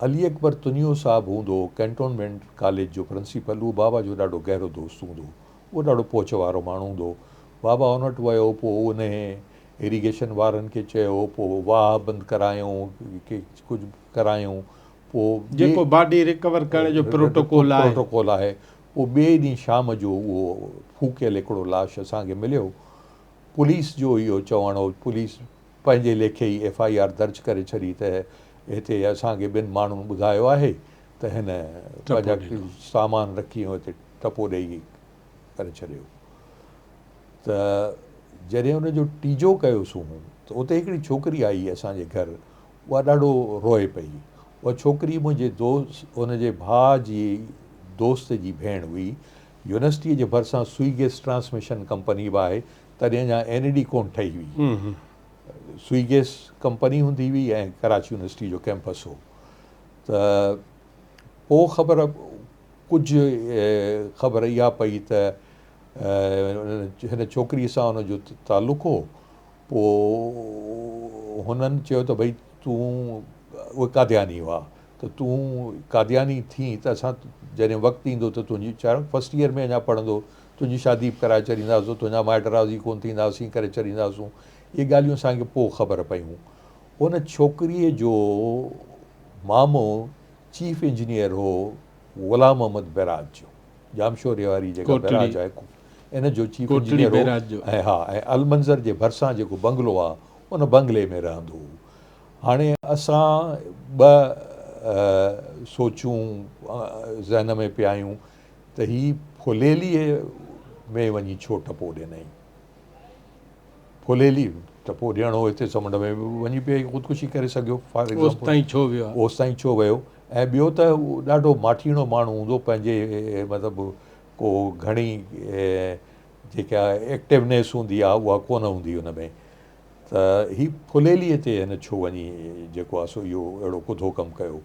A: علي اڪبر تنيو صاحب هوندو هو ڪئنٽونمينٽ ڪاليج جو پرنسپل، اهو بابا جو ڏاڍو گهرو دوست هوندو هو. اهو ڏاڍو پهچ وارو ماڻهو هوندو هو. بابا ان وٽ ويو، پوء انهي ايريگيشن وارن کي چيو، پوء واهه بند ڪرايائون، ڪي ڪجهه ڪرايائون، پوء ٻئي.
B: جيڪو باڊي ريڪور ڪرڻ جو پروٽوڪول آهي.
A: پروٽوڪول آهي. پوء ٻئي ڏينهن شام جو اهو ڦوڪيل هڪڙو لاش اسان کي مليو. پوليس جو اهو چوڻ هو، پوليس پنهنجي ليکي ئي ايف I R درج ڪري ڇڏي ته هتي اسان کي ٻن ماڻهن ٻڌايو آهي ته هن پنهنجا سامان رکي ۽ هتي ٽپو ڏيئي ڪري ڇڏيو. ته جڏهن ان جو ٽيجو ڪيوسون ته اتي هڪڙي ڇوڪري آئي اسان جي گهر اها ڏاڍو روئي پئي. اها ڇوڪري منهنجي دوست ان جي ڀاء جي دوست جي ڀيڻ هئي. يونيورسٽيء جي ڀرسان سوئي گئس ٽرانسميشن ڪمپني به آهي. تڏهن اڃا اين اي ڊي ڪونه ٺهي هئي. سوئي گئس ڪمپني هوندي هئي ۽ ڪراچي يونيورسٽي جو ڪئمپس هو. ته پوء خبر ڪجهه خبر اها پئي ته هن ڇوڪريء سان ان جو تعلق هو. پوء هنن چيو ته ڀئي تون اهي قادياني هئا ته تون قادياني ٿين ته اسان جڏهن وقت ايندو ته تنهنجي ڇاڪاڻ فرسٽ ايئر ۾ اڃا پڙهندو تنهنجي شادي به ڪرائي ڇڏينداسون تنهنجا مائٽ راضي ڪونه ٿيندا اسين ڪري ڇڏينداسون اهي ڳالهيون اسان کي پوء خبر پيون ان ڇوڪريء جو مامو چيف انجنيئر هو غلام محمد بئراج جو ڄامشوري واري جيڪا بئراج آهي ان جو چيف انجنيئر هو ۽ ها ۽ المنظر جي ڀرسان جيڪو بنگلو آ ان بنگلي ۾ رهندو هو. هاڻي اسان ٻه سوچون ذهن ۾ پئي آيون ته هي ڦليليء ۾ وڃي ڇو ٽپو ڏنائين؟ ڦليلي ٽپو ڏيڻ هو هتي سمنڊ ۾ به وڃي پئي خودڪشي ڪري سگهيو فار ايگزامپل
B: اوستائين ڇو ويو آ؟
A: اوستائين ڇو ويو ۽ ٻيو ته ڏاڍو ماٺيڻو ماڻهو هوندو پنهنجي مطلب ڪو گهڻي جيڪا ايڪٽونيس هوندي آهي اها ڪونه هوندي هن ۾ ته هي ڦليليء تي هن ڇو وڃي جيڪو آهي سو اهو اهڙو ڪڌو ڪم ڪيو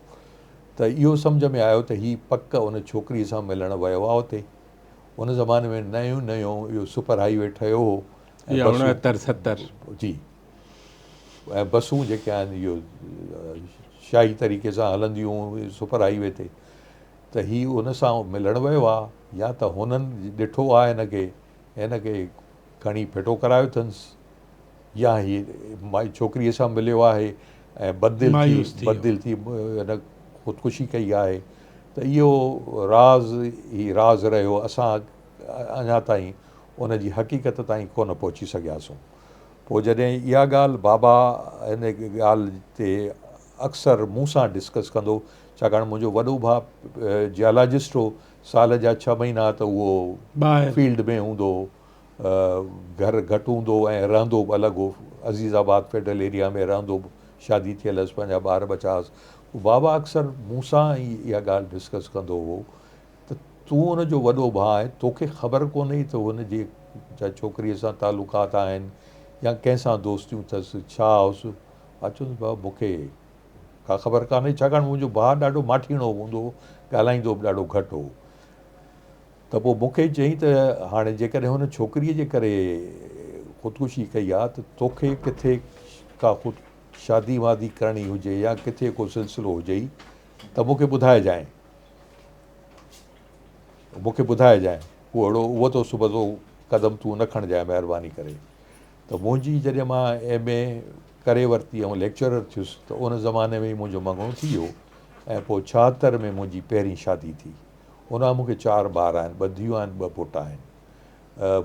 A: ته اهو سمجهه ۾ آيو ته هي پڪ ان ڇوڪريء سان ملڻ ويو آهي اتي ان زماني ۾ نيون نيون اهو سپر هائي وي ٺهيو هو
B: ۽ بسون 69 70
A: جي ۽ بسون جيڪي آهن اهو شاهي طريقي سان هلنديون هيون سپر هائي وي تي ته هي ان سان ملڻ ويو آ يا ته هنن ڏٺو آ هن کي هن کي کڻي ڦٽو ڪرايو اٿنس يا هي مائي ڇوڪريء سان مليو آهي ۽ بددل ٿي بددل ٿي هن خودڪشي ڪئي آهي ته اهو راز ئي راز رهيو اسان اڃا تائين ان جي حقيقت تائين ڪونه پهچي سگهياسون پوء جڏهن اها ڳالهه بابا ان ڳالهه تي اڪثر مون سان ڊسڪس ڪندو ڇاڪاڻ منهنجو وڏو ڀاء جيالاجسٽ هو، سال جا ڇهه مهينا ته اهو فيلڊ ۾ هوندو هو، گهر گهٽ هوندو هو ۽ رهندو به الڳ هو، عزيز آباد فيڊرل ايريا ۾ رهندو به، شادي ٿيل هيس، پنهنجا ٻار ٻچا هئس. پوء بابا اڪثر مون سان ئي اها ڳالهه ڊسڪس ڪندو هو ته تون ان جو وڏو ڀاء آهين، توکي خبر ڪونهي ته هن جي ڇوڪريء سان تعلقات آهن يا ڪنهن سان دوستيون اٿس، ڇا هوس؟ مان چيومانس بابا مون کي ڪا خبر ڪانهي ڇاڪاڻ منهنجو ڀاء ڏاڍو ماٺيڻو هوندو هو، ڳالهائيندو به ڏاڍو گهٽ هو. ته پوء مون کي چيائين ته هاڻي جيڪڏهن هن ڇوڪريء جي ڪري خودڪشي ڪئي آ ته توکي ڪٿي ڪا خود شادي وادي ڪرڻي هجي يا ڪٿي ڪو سلسلو هجئي ته مون کي ٻڌائجانء. مون کي ٻڌائجانء. ڪو اهڙو ابتو سبتو قدم تون نه کڻجانء مهرباني ڪري. ته منهنجي جڏهن مان ايم اي ڪري ورتي ۽ ليڪچرر ٿيس ته ان زماني ۾ ئي منهنجو مڱڻو ٿي ويو ۽ پوء 76 ۾ منهنجي پهرين شادي ٿي. ان کان مون کي چار ٻار آهن، ٻه ڌيئون آهن، ٻه پٽ آهن.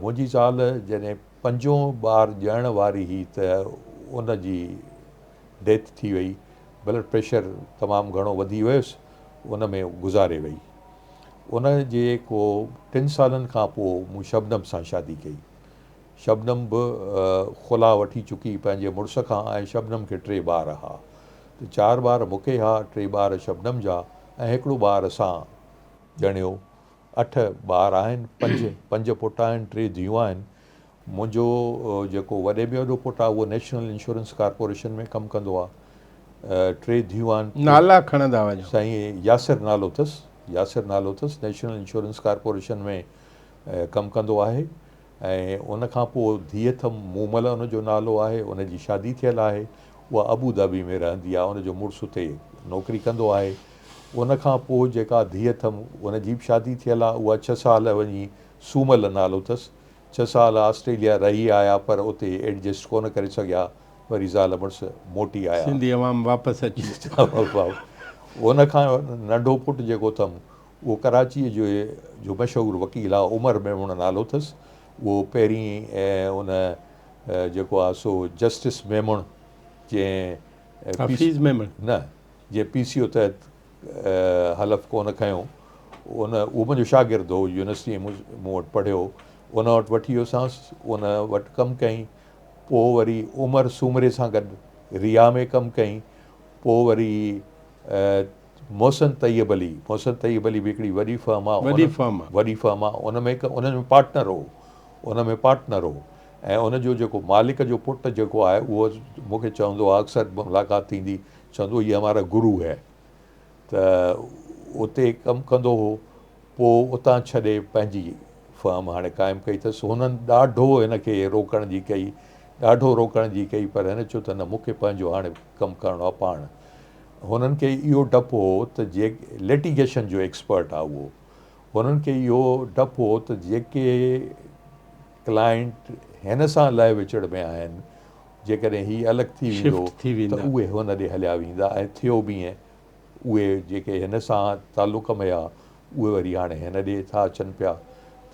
A: منهنجي زال جڏهن پنجون ٻار ڄڻڻ واري هئي ته ان جي ڊيٿ ٿي وئي، بلڊ پريشر تمام گهڻو وڌي ويس، ان ۾ گذاري وئي. ان جي ڪو ٽن سالن کان پوء مون شبنم سان شادي ڪئي. شبنم به خلع وٺي چڪي پنهنجي مڙس کان ۽ شبنم کي ٽي ٻار ها ته چار ٻار مون کي ها ٽي ٻار شبنم جا ۽ هڪڙو ٻار اسان ڄڻيو اٺ ٻار آهن پنج پنج پٽ آهن ٽي ڌيئون آهن منهنجو جيڪو وڏي ۾ وڏو پٽ آهي اهو نيشنل انشورنس ڪارپوريشن ۾ ڪم ڪندو آهي ٽي ڌيئون آهن
B: نالا کڻندا وڃو.
A: سائين ياسر نالو اٿس ياسر نالو اٿس نيشنل انشورنس ڪارپوريشن ۾ ڪم ڪندو آهي ۽ ان کان پوء ڌيء اٿم مومل ان جو نالو آهي ان جي شادي ٿيل آهي اها ابو ڌابي ۾ رهندي آهي ان جو مڙس اتي نوڪري ڪندو آهي ان کان پوء جيڪا ڌيء اٿم ان جي به شادي ٿيل آهي اها ڇهه سال وڃي سومل نالو اٿس ڇهه سال آسٽريليا رهي آيا پر اتي ايڊجسٽ ڪونه ڪري سگهيا وري زال مڙس موٽي آيا.
B: سنڌي عوام واپس اچي
A: ويو. ان کان ننڍو پٽ جيڪو اٿم اهو ڪراچيء جو جو مشهور وڪيل آ، عمر ميمڻ نالو اٿس. اهو پهرين ان جيڪو آ سو جسٽس ميمڻ جنهن
B: حفيظ ميمڻ؟
A: نه جنهن پي سي او تحت حلف ڪونه کنيو، ان اهو منهنجو شاگرد هو، يونيورسٽيء ۾ مون وٽ پڙهيو، ان وٽ وٺي ويوسانس، ان وٽ ڪم ڪيائين، پوء وري عمر سومري سان گڏ ريا ۾ ڪم ڪيائين، پوء وري محسن طيب علي، محسن طيب علي به هڪڙي وڏي فرم آ،
B: وڏي فرم آ،
A: وڏي فرم آ، ان ۾ ان ۾ پارٽنر هو، ان ۾ پارٽنر هو ۽ ان جو جيڪو مالڪ جو پٽ جيڪو آهي اهو مون کي چوندو آ، اڪثر ملاقات ٿيندي، چوندو هي همارا گرو هي ته اتي ڪم ڪندو هو، پوء اتان ڇڏي پنهنجي فرم هاڻي قائم ڪئي اٿس. هنن ڏاڍو هن کي روڪڻ جي ڪئي، ڏاڍو روڪڻ جي ڪئي پر هن چيو ته نه مون کي پنهنجو هاڻي ڪم ڪرڻو آهي پاڻ. هنن کي اهو ڊپ هو ته جي لٽيگيشن جو ايڪسپرٽ آهي اهو، هنن کي اهو ڊپ هو ته جيڪي ڪلائنٽ هن سان لهه وچڙ ۾ آهن، جيڪڏهن هي الڳ ٿي ويندو ته اهي هن ڏي هليا ويندا ۽ ٿيو به ائين، اهي جيڪي هن سان تعلق ۾ هيا اهي وري هاڻي هن ڏي ٿا اچن پيا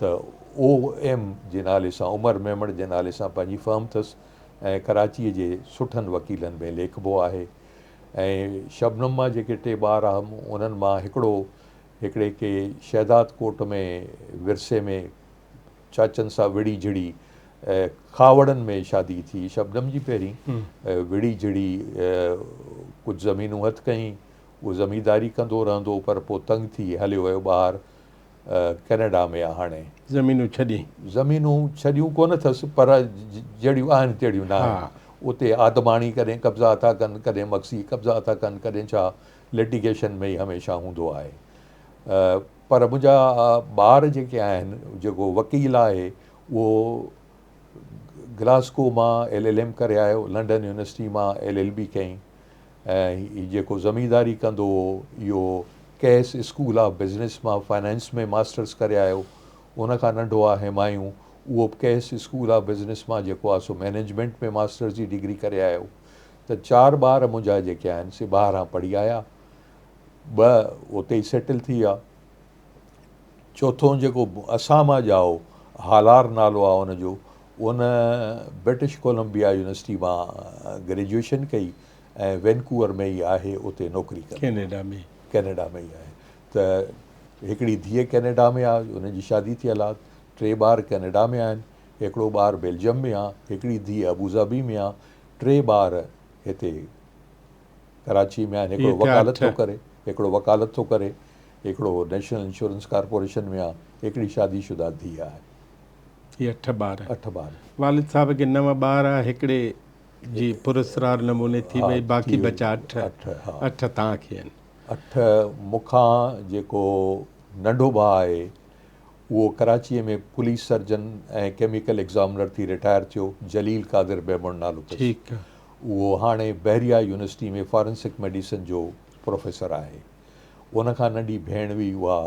A: ته او ايم جي نالي سان عمر ميمڻ جي نالي سان پنهنجي فرم اٿس ۽ ڪراچيء جي سٺن وڪيلن ۾ ليکبو آهي ۽ شبنم مان جيڪي ٽي ٻار هئم انهن مان هڪڙو هڪڙي کي شهداد ڪوٽ ۾ ورثي ۾ چاچن سان وڙهي جهڙي کهاوڙن ۾ شادي ٿي شبنم جي پهرين وڙهي جهڙي ڪجهه زمينون هٿ ڪيائين اهو زمينداري ڪندو رهندو پر پوء تنگ ٿي هليو ويو ٻاهر ڪئناڊا ۾ آ هاڻي.
B: زمينون ڇڏيائين.
A: زمينون ڇڏيون ڪونه اٿس پر جهڙيون آهن تهڙيون نه آهن. اتي آدماڻي ڪڏهن قبضا ٿا ڪن ڪڏهن مگسي قبضا ٿا ڪن ڪڏهن ڇا لٽيگيشن ۾ ئي هميشه هوندو آهي. پر منهنجا ٻار جيڪي آهن جيڪو وڪيل آهي اهو گلاسگو مان ايل ايل ايم ڪري آيو لنڊن يونيورسٽي مان ايل ايل بي ڪيائين ۽ هي جيڪو زمينداري ڪندو هو اهو ڪيس اسڪول آف بزنس مان فائنانس ۾ ماسٽرس ڪري آيو ان کان ننڍو آهي همايون اهو به ڪيس اسڪول آف بزنس مان جيڪو آهي سو مئنيجمينٽ ۾ ماسٽرس جي ڊگري ڪري آيو ته چار ٻار منهنجا جيڪي آهن سي ٻاهران پڙهي آيا ٻه اتي ئي سيٽل ٿي ويا. چوٿون جيڪو اسان مان ڄائو هالار نالو آهي ان جو ان برٽش ڪولمبيا يونيورسٽي مان گريجوئيشن ڪئي ۽ وينڪوور ۾ ئي آهي اتي نوڪري ڪندو
B: ڪينيڊا ۾
A: ڪينيڊا ۾ ئي آهي ته هڪڙي ڌيء ڪينيڊا ۾ آهي ان جي شادي ٿيل آهي ٽي ٻار ڪينيڊا ۾ آهن هڪڙو ٻار بيلجم ۾ آهي هڪڙي ڌيء ابوظهبي ۾ آهي ٽي ٻار هتي ڪراچي ۾ آهن هڪڙو وڪالت ٿو ڪري هڪڙو وڪالت ٿو ڪري هڪڙو نيشنل انشورنس ڪارپوريشن ۾ آهي هڪڙي شادي شده ڌيء آهي.
B: هي اٺ ٻار.
A: اٺ ٻار.
B: والد صاحب کي نو ٻار هڪڙي جي پراسرار نموني ٿي وئي باقي بچا اٺ اٺ توهان کي آهن.
A: اٺ مون کان جيڪو ننڍو ڀاء آهي اهو ڪراچيء ۾ پوليس سرجن ۽ ڪيميڪل ايگزامنر ٿي رٽائر ٿيو جليل قادر ميمڻ نالو اٿس.
B: ٺيڪ.
A: اهو هاڻي بحريه يونيورسٽي ۾ فارنسڪ ميڊيسن جو پروفيسر آهي. ان کان ننڍي ڀيڻ هئي اها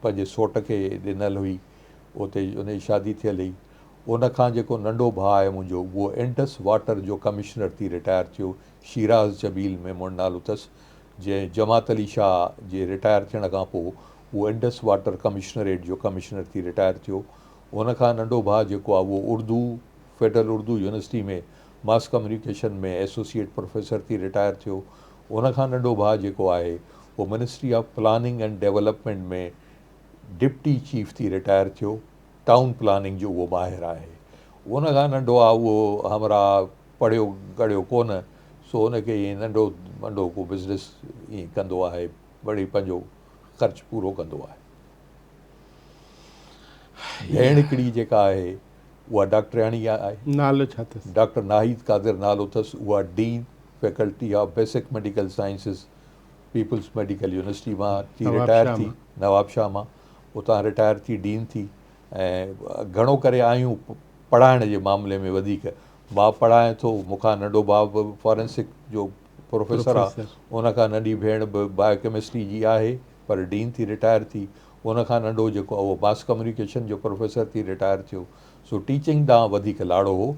A: پنهنجي سوٽ کي ڏنل هئي اتي ان جي شادي ٿيل هئي. ان کان جيڪو ننڍو ڀاء آهي منهنجو اهو انڊس واٽر جو ڪمشنر ٿي رٽائر ٿيو شيراز جميل ميمڻ نالو اٿس جنهن جماعت علي شاهه جي رٽائر ٿيڻ کان پوء اهو انڊس واٽر ڪمشنريٽ جو ڪمشنر ٿي رٽائر ٿيو. ان کان ننڍو ڀاء جيڪو آهي اهو Urdu federal Urdu university ۾ mass communication ۾ associate professor ٿي رٽائر ٿيو. ان کان ننڍو ڀاء جيڪو آهي اهو ministry of planning and development ۾ deputy chief ٿي رٽائر ٿيو. ٽائون پلاننگ جو اهو ماهر آهي. ان کان ننڍو آهي اهو همراهه پڙهيو ڳڙهيو ڪونه سو ان کي ائين ننڍو منڍو ڪو بزنس ائين ڪندو آهي وڙي پنهنجو خرچ پورو ڪندو آهي. ڀيڻ هڪڙي جيڪا آهي اها ڊاڪٽرياڻي آهي.
B: نالو ڇا اٿس؟
A: ڊاڪٽر ناهيد قادر نالو اٿس. اها dean faculty of basic medical sciences peoples medical university مان ٿي رٽائر ٿي نوابشاهه مان اتان رٽائر ٿي ڊين ٿي ۽ گهڻو ڪري آهيون پڙهائڻ جي معاملي ۾ وڌيڪ مان پڙهايان ٿو مون کان ننڍو ڀاء به فارينسڪ جو پروفيسر آهي ان کان ننڍي ڀيڻ به بايو ڪيمسٽري جي آهي پر ڊين ٿي رٽائر ٿي ان کان ننڍو جيڪو اهو ماس ڪميونيڪيشن جو پروفيسر ٿي رٽائر ٿيو سو ٽيچنگ ڏانهن وڌيڪ لاڙو هو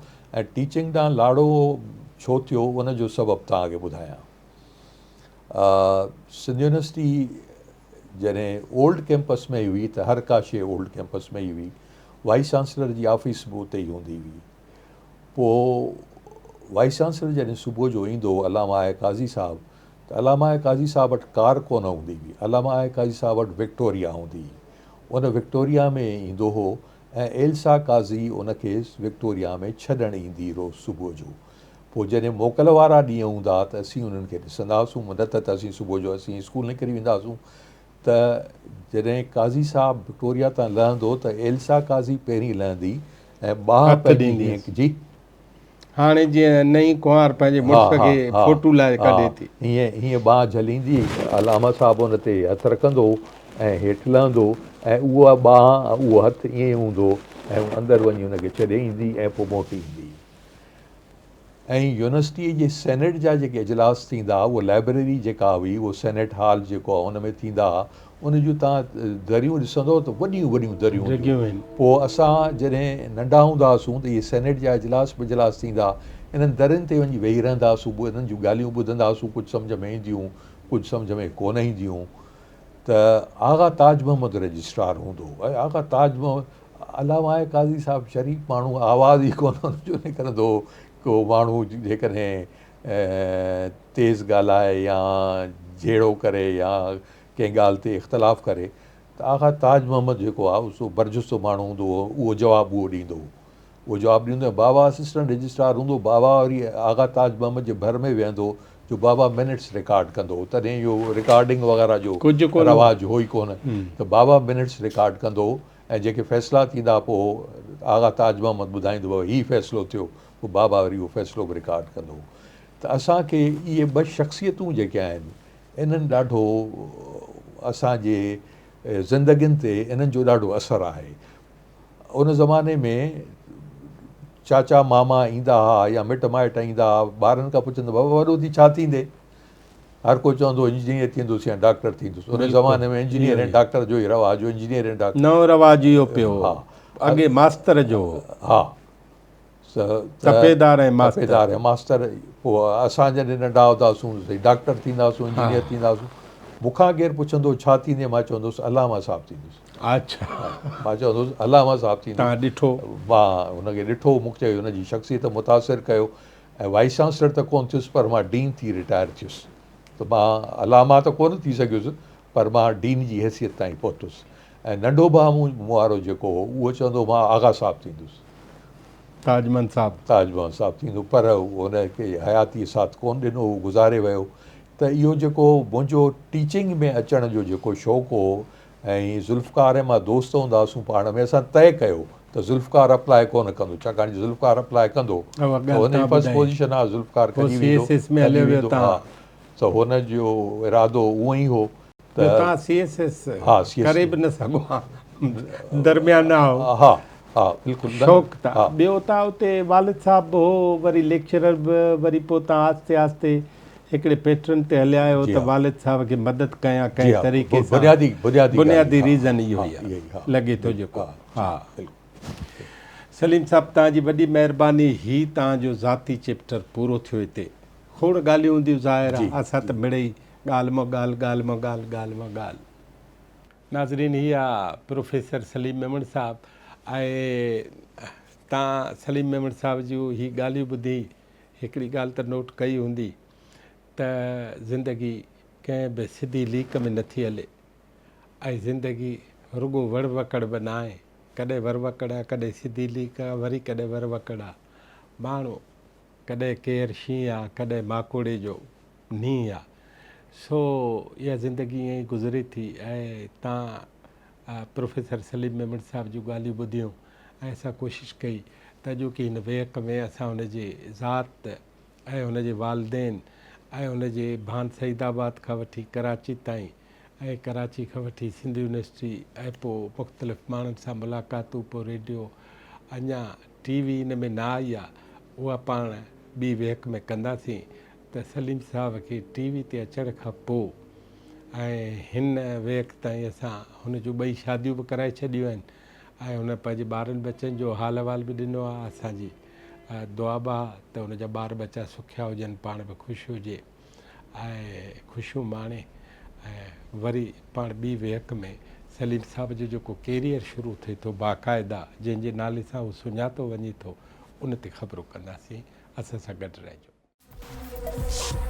A: ۽ ٽيچنگ ڏانهن لاڙو ڇو ٿيو ان جو سبب توهان کي ٻڌايان. سنڌ يونيورسٽي جڏهن اولڊ ڪيمپس ۾ ئي هئي ته هر ڪا شيء اولڊ ڪيمپس ۾ ئي هئي. وائيس چانسلر جي آفيس به اتي ئي هوندي هئي. پوء وائيس چانسلر جڏهن صبح جو ايندو هو علامه آء قاضي صاحب ته علامه آء قاضي صاحب وٽ ڪار ڪونه هوندي هئي. علامه آء قاضي صاحب وٽ وڪٽوريا هوندي هئي. ان وڪٽوريا ۾ ايندو هو ۽ ايلسا قاضي ان کي وڪٽوريا ۾ ڇڏڻ ايندي روز صبح جو. پوء جڏهن موڪل وارا ڏينهن هوندا ته اسين انهن کي ڏسندا هئاسون، نه ته اسين صبح جو اسين اسڪول نڪري ويندا هئاسون ته جڏهن قاضي صاحب وڪٽوريا تان لهندو ته ايلسا قاضي پهرين لهندي ۽ ٻانهن
B: هٿ
A: پنهنجي
B: ڏينديس.
A: جي.
B: هاڻي جيئن نئين ڪنوار پنهنجي
A: ها
B: مڙس
A: ها
B: کي
A: ها
B: فوٽو لاء
A: ها
B: ڪڍي ٿي.
A: هيئن هيئن ٻانهن جهليندي علامه صاحب ان تي هٿ رکندو ۽ هيٺ لهندو ۽ اها ٻانهن اهو هٿ ائين ئي هوندو ۽ هو اندر وڃي ان کي ڇڏي ايندي ۽ پوء موٽي ايندي. ۽ يونيورسٽيء جي سينيٽ جا جيڪي اجلاس ٿيندا ها، اهو لائبريري جيڪا هئي، اهو سينيٽ هال جيڪو آهي، ان ۾ ٿيندا ها، ان جون توهان دريون ڏسندؤ ته وڏيون وڏيون دريون هونديون هيون. پوء اسان جڏهن ننڍا هوندا هئاسون ته اهي سينيٽ جا اجلاس بجلاس ٿيندا ها، انهن درين تي وڃي ويهي رهندا هئاسون، پوء انهن جون ڳالهيون ٻڌندا هئاسون، ڪجهه سمجهه ۾ اينديون، ڪجهه سمجهه ۾ ڪونه اينديون ته آغا تاج محمد رجسٽرار هوندو هو ۽ آغا تاج محمد علامه آء قاضي صاحب شريف ماڻهو آواز ئي ڪونه ان جو نڪرندو هو ڪو ماڻهو جيڪڏهن تيز ڳالهائي يا جهيڙو ڪري يا ڪنهن ڳالهه تي اختلاف ڪري ته آغا تاج محمد جيڪو آهي سو برجستو ماڻهو هوندو هو اهو جواب اهو ڏيندو هو اهو جواب ڏيندو ۽ بابا اسسٽنٽ رجسٽرار هوندو بابا وري آغا تاج محمد جي ڀر ۾ ويهندو جو بابا منٽس رڪارڊ ڪندو هو تڏهن اهو رڪارڊنگ وغيره جو رواج هو ئي ڪونه ته بابا منٽس رڪارڊ ڪندو هو ۽ جيڪي فيصلا ٿيندا پوء آغا تاج محمد ٻڌائيندو هو هي فيصلو ٿيو پوء بابا وري اهو فيصلو به رڪارڊ ڪندو هو ته اسان کي اهي ٻه شخصيتون جيڪي آهن انهن ڏاڍو اسان جي زندگين تي انهن جو ڏاڍو اثر آهي ان زماني ۾ چاچا ماما ايندا ها يا مٽ مائٽ ايندا ها ٻارن کان پڇندا بابا وڏو ٿي ڇا ٿيندي هر ڪو چوندو هو انجنيئر ٿيندس يا ڊاڪٽر ٿيندس. ان زماني ۾ انجنيئر ۽ ڊاڪٽر جو ئي رواج هو. Engineer ۽ doctor.
B: نئون رواج اهو پيو هو. اڳي ماستر جو هو.
A: ها.
B: تپيدار ۽ ماستر.
A: تپيدار ۽ ماستر. پوء اسان جڏهن ننڍا هوندا هئاسون ته سائين ڊاڪٽر ٿينداسون، انجنيئر ٿينداسون. مون کان ڪير پڇندو هو ڇا ٿيندين؟ مان چوندو هوس علامه صاحب ٿيندس.
B: اڇا.
A: مان چوندو هوس علامه صاحب ٿيندس.
B: توهان ڏٺو؟
A: مان هن کي ڏٺو، مون کي هن جي شخصيت متاثر ڪيو. ۽ وائيس چانسلر ته ڪونه ٿيس پر مان ڊين ٿي رٽائر ٿيس ته مان علامه ته ڪونه ٿي سگهيس پر مان ڊين جي حيثيت تائين پهتس ۽ ننڍو ڀاء مون وارو جيڪو هو اهو چوندو هو مان آغا صاحب ٿيندس.
B: تاج محمد صاحب.
A: تاج محمد صاحب ٿيندو پر هن کي حياتيء ساٿ ڪونه ڏنو هو گذاري ويو ته اهو جيڪو منهنجو ٽيچنگ ۾ اچڻ جو جيڪو شوق هو ۽ ذوالفقار ۽ مان دوست هوندا هئاسون پاڻ ۾ اسان طئي ڪيو ته ذوالفقار اپلاء ڪونه ڪندو ڇاڪاڻ جو ذوالفقار اپلاء ڪندو ته هن جي فرسٽ پوزيشن آ ذوالفقار کڄي ويندو کڄي ويندو ها ته هن جو ارادو اونئن ئي هو
B: ته توهان سي ايس ايس ڪري به نه سگهو ها درميانا هو
A: ها ها بلڪل
B: شوق ته ٻيو ته اتي والد صاحب به هو وري ليڪچرر به وري پوء توهان آهستي آهستي هڪڙي پيٽرن تي هليا آهيو ته والد صاحب کي مدد ڪيان ڪنهن طريقي سان
A: بنيادي بنيادي
B: بنيادي ريزن اهو ئي آهي لڳي ٿو جيڪو ها سليم صاحب توهان جي وڏي مهرباني هي توهان جو ذاتي چيپٽر پورو ٿيو هتي کوڙ ڳالهيون هونديون ظاهر آهي اسان ته مڙئي ڳالهه مان ڳالهه ڳالهه مان ڳالهه ڳالهه مان ڳالهه. ناظرين هي آ پروفيسر سليم ميمڻ صاحب ۽ توهان سليم ميمڻ صاحب جون هي ڳالهيون ٻڌي هڪڙي ڳالهه ته نوٽ ڪئي هوندي ته زندگي ڪنهن به سڌي ليڪ ۾ نٿي هلي ۽ زندگي رڳو وڙ وڪڙ به ناهي، ڪڏهن ور وڪڙ آ، ڪڏهن سڌي ليڪ آ، وري ڪڏهن ور وڪڙ آ. ماڻهو ڪڏهن ڪير شينهن آ، ڪڏهن ماڪوڙي جو نينهن آ. سو اها زندگي ائين ئي گذري ٿي ۽ تان پروفيسر سليم ميمڻ صاحب جون ڳالهيون ٻڌيون ۽ اسان ڪوشش ڪئي ته اڄوڪي هن ويهڪ ۾ اسان هن جي ذات ۽ هن جي والدين ۽ هن جي ڀان سعيد آباد کان وٺي ڪراچي تائين ۽ ڪراچي کان وٺي سنڌ يونيورسٽي ۽ پوء مختلف ماڻهن سان ملاقاتون پوء ريڊيو اڃا ٽي وي ان ۾ نه آئي آ اها پاڻ ٻي ويهڪ ۾ ڪنداسين ته سليم صاحب کي ٽي وي تي اچڻ کان پوء ۽ هن ويهڪ تائين اسان هن جون ٻئي شاديون به ڪرائي ڇڏيون آهن ۽ هن پنهنجي ٻارن ٻچن جو حال احوال به ڏنو آهي اسان جي دعا به آهي ته هن جا ٻار ٻچا سکيا هجن پاڻ به خوش هجي ۽ خوشيون ماڻي ۽ وري پاڻ ٻي ويهڪ ۾ سليم صاحب جو جيڪو ڪيريئر شروع ٿئي ٿو باقاعده جنهن جي نالي سان هو سڃاتو وڃي ٿو ان تي خبرون ڪنداسين اسان سان گڏ رهجو.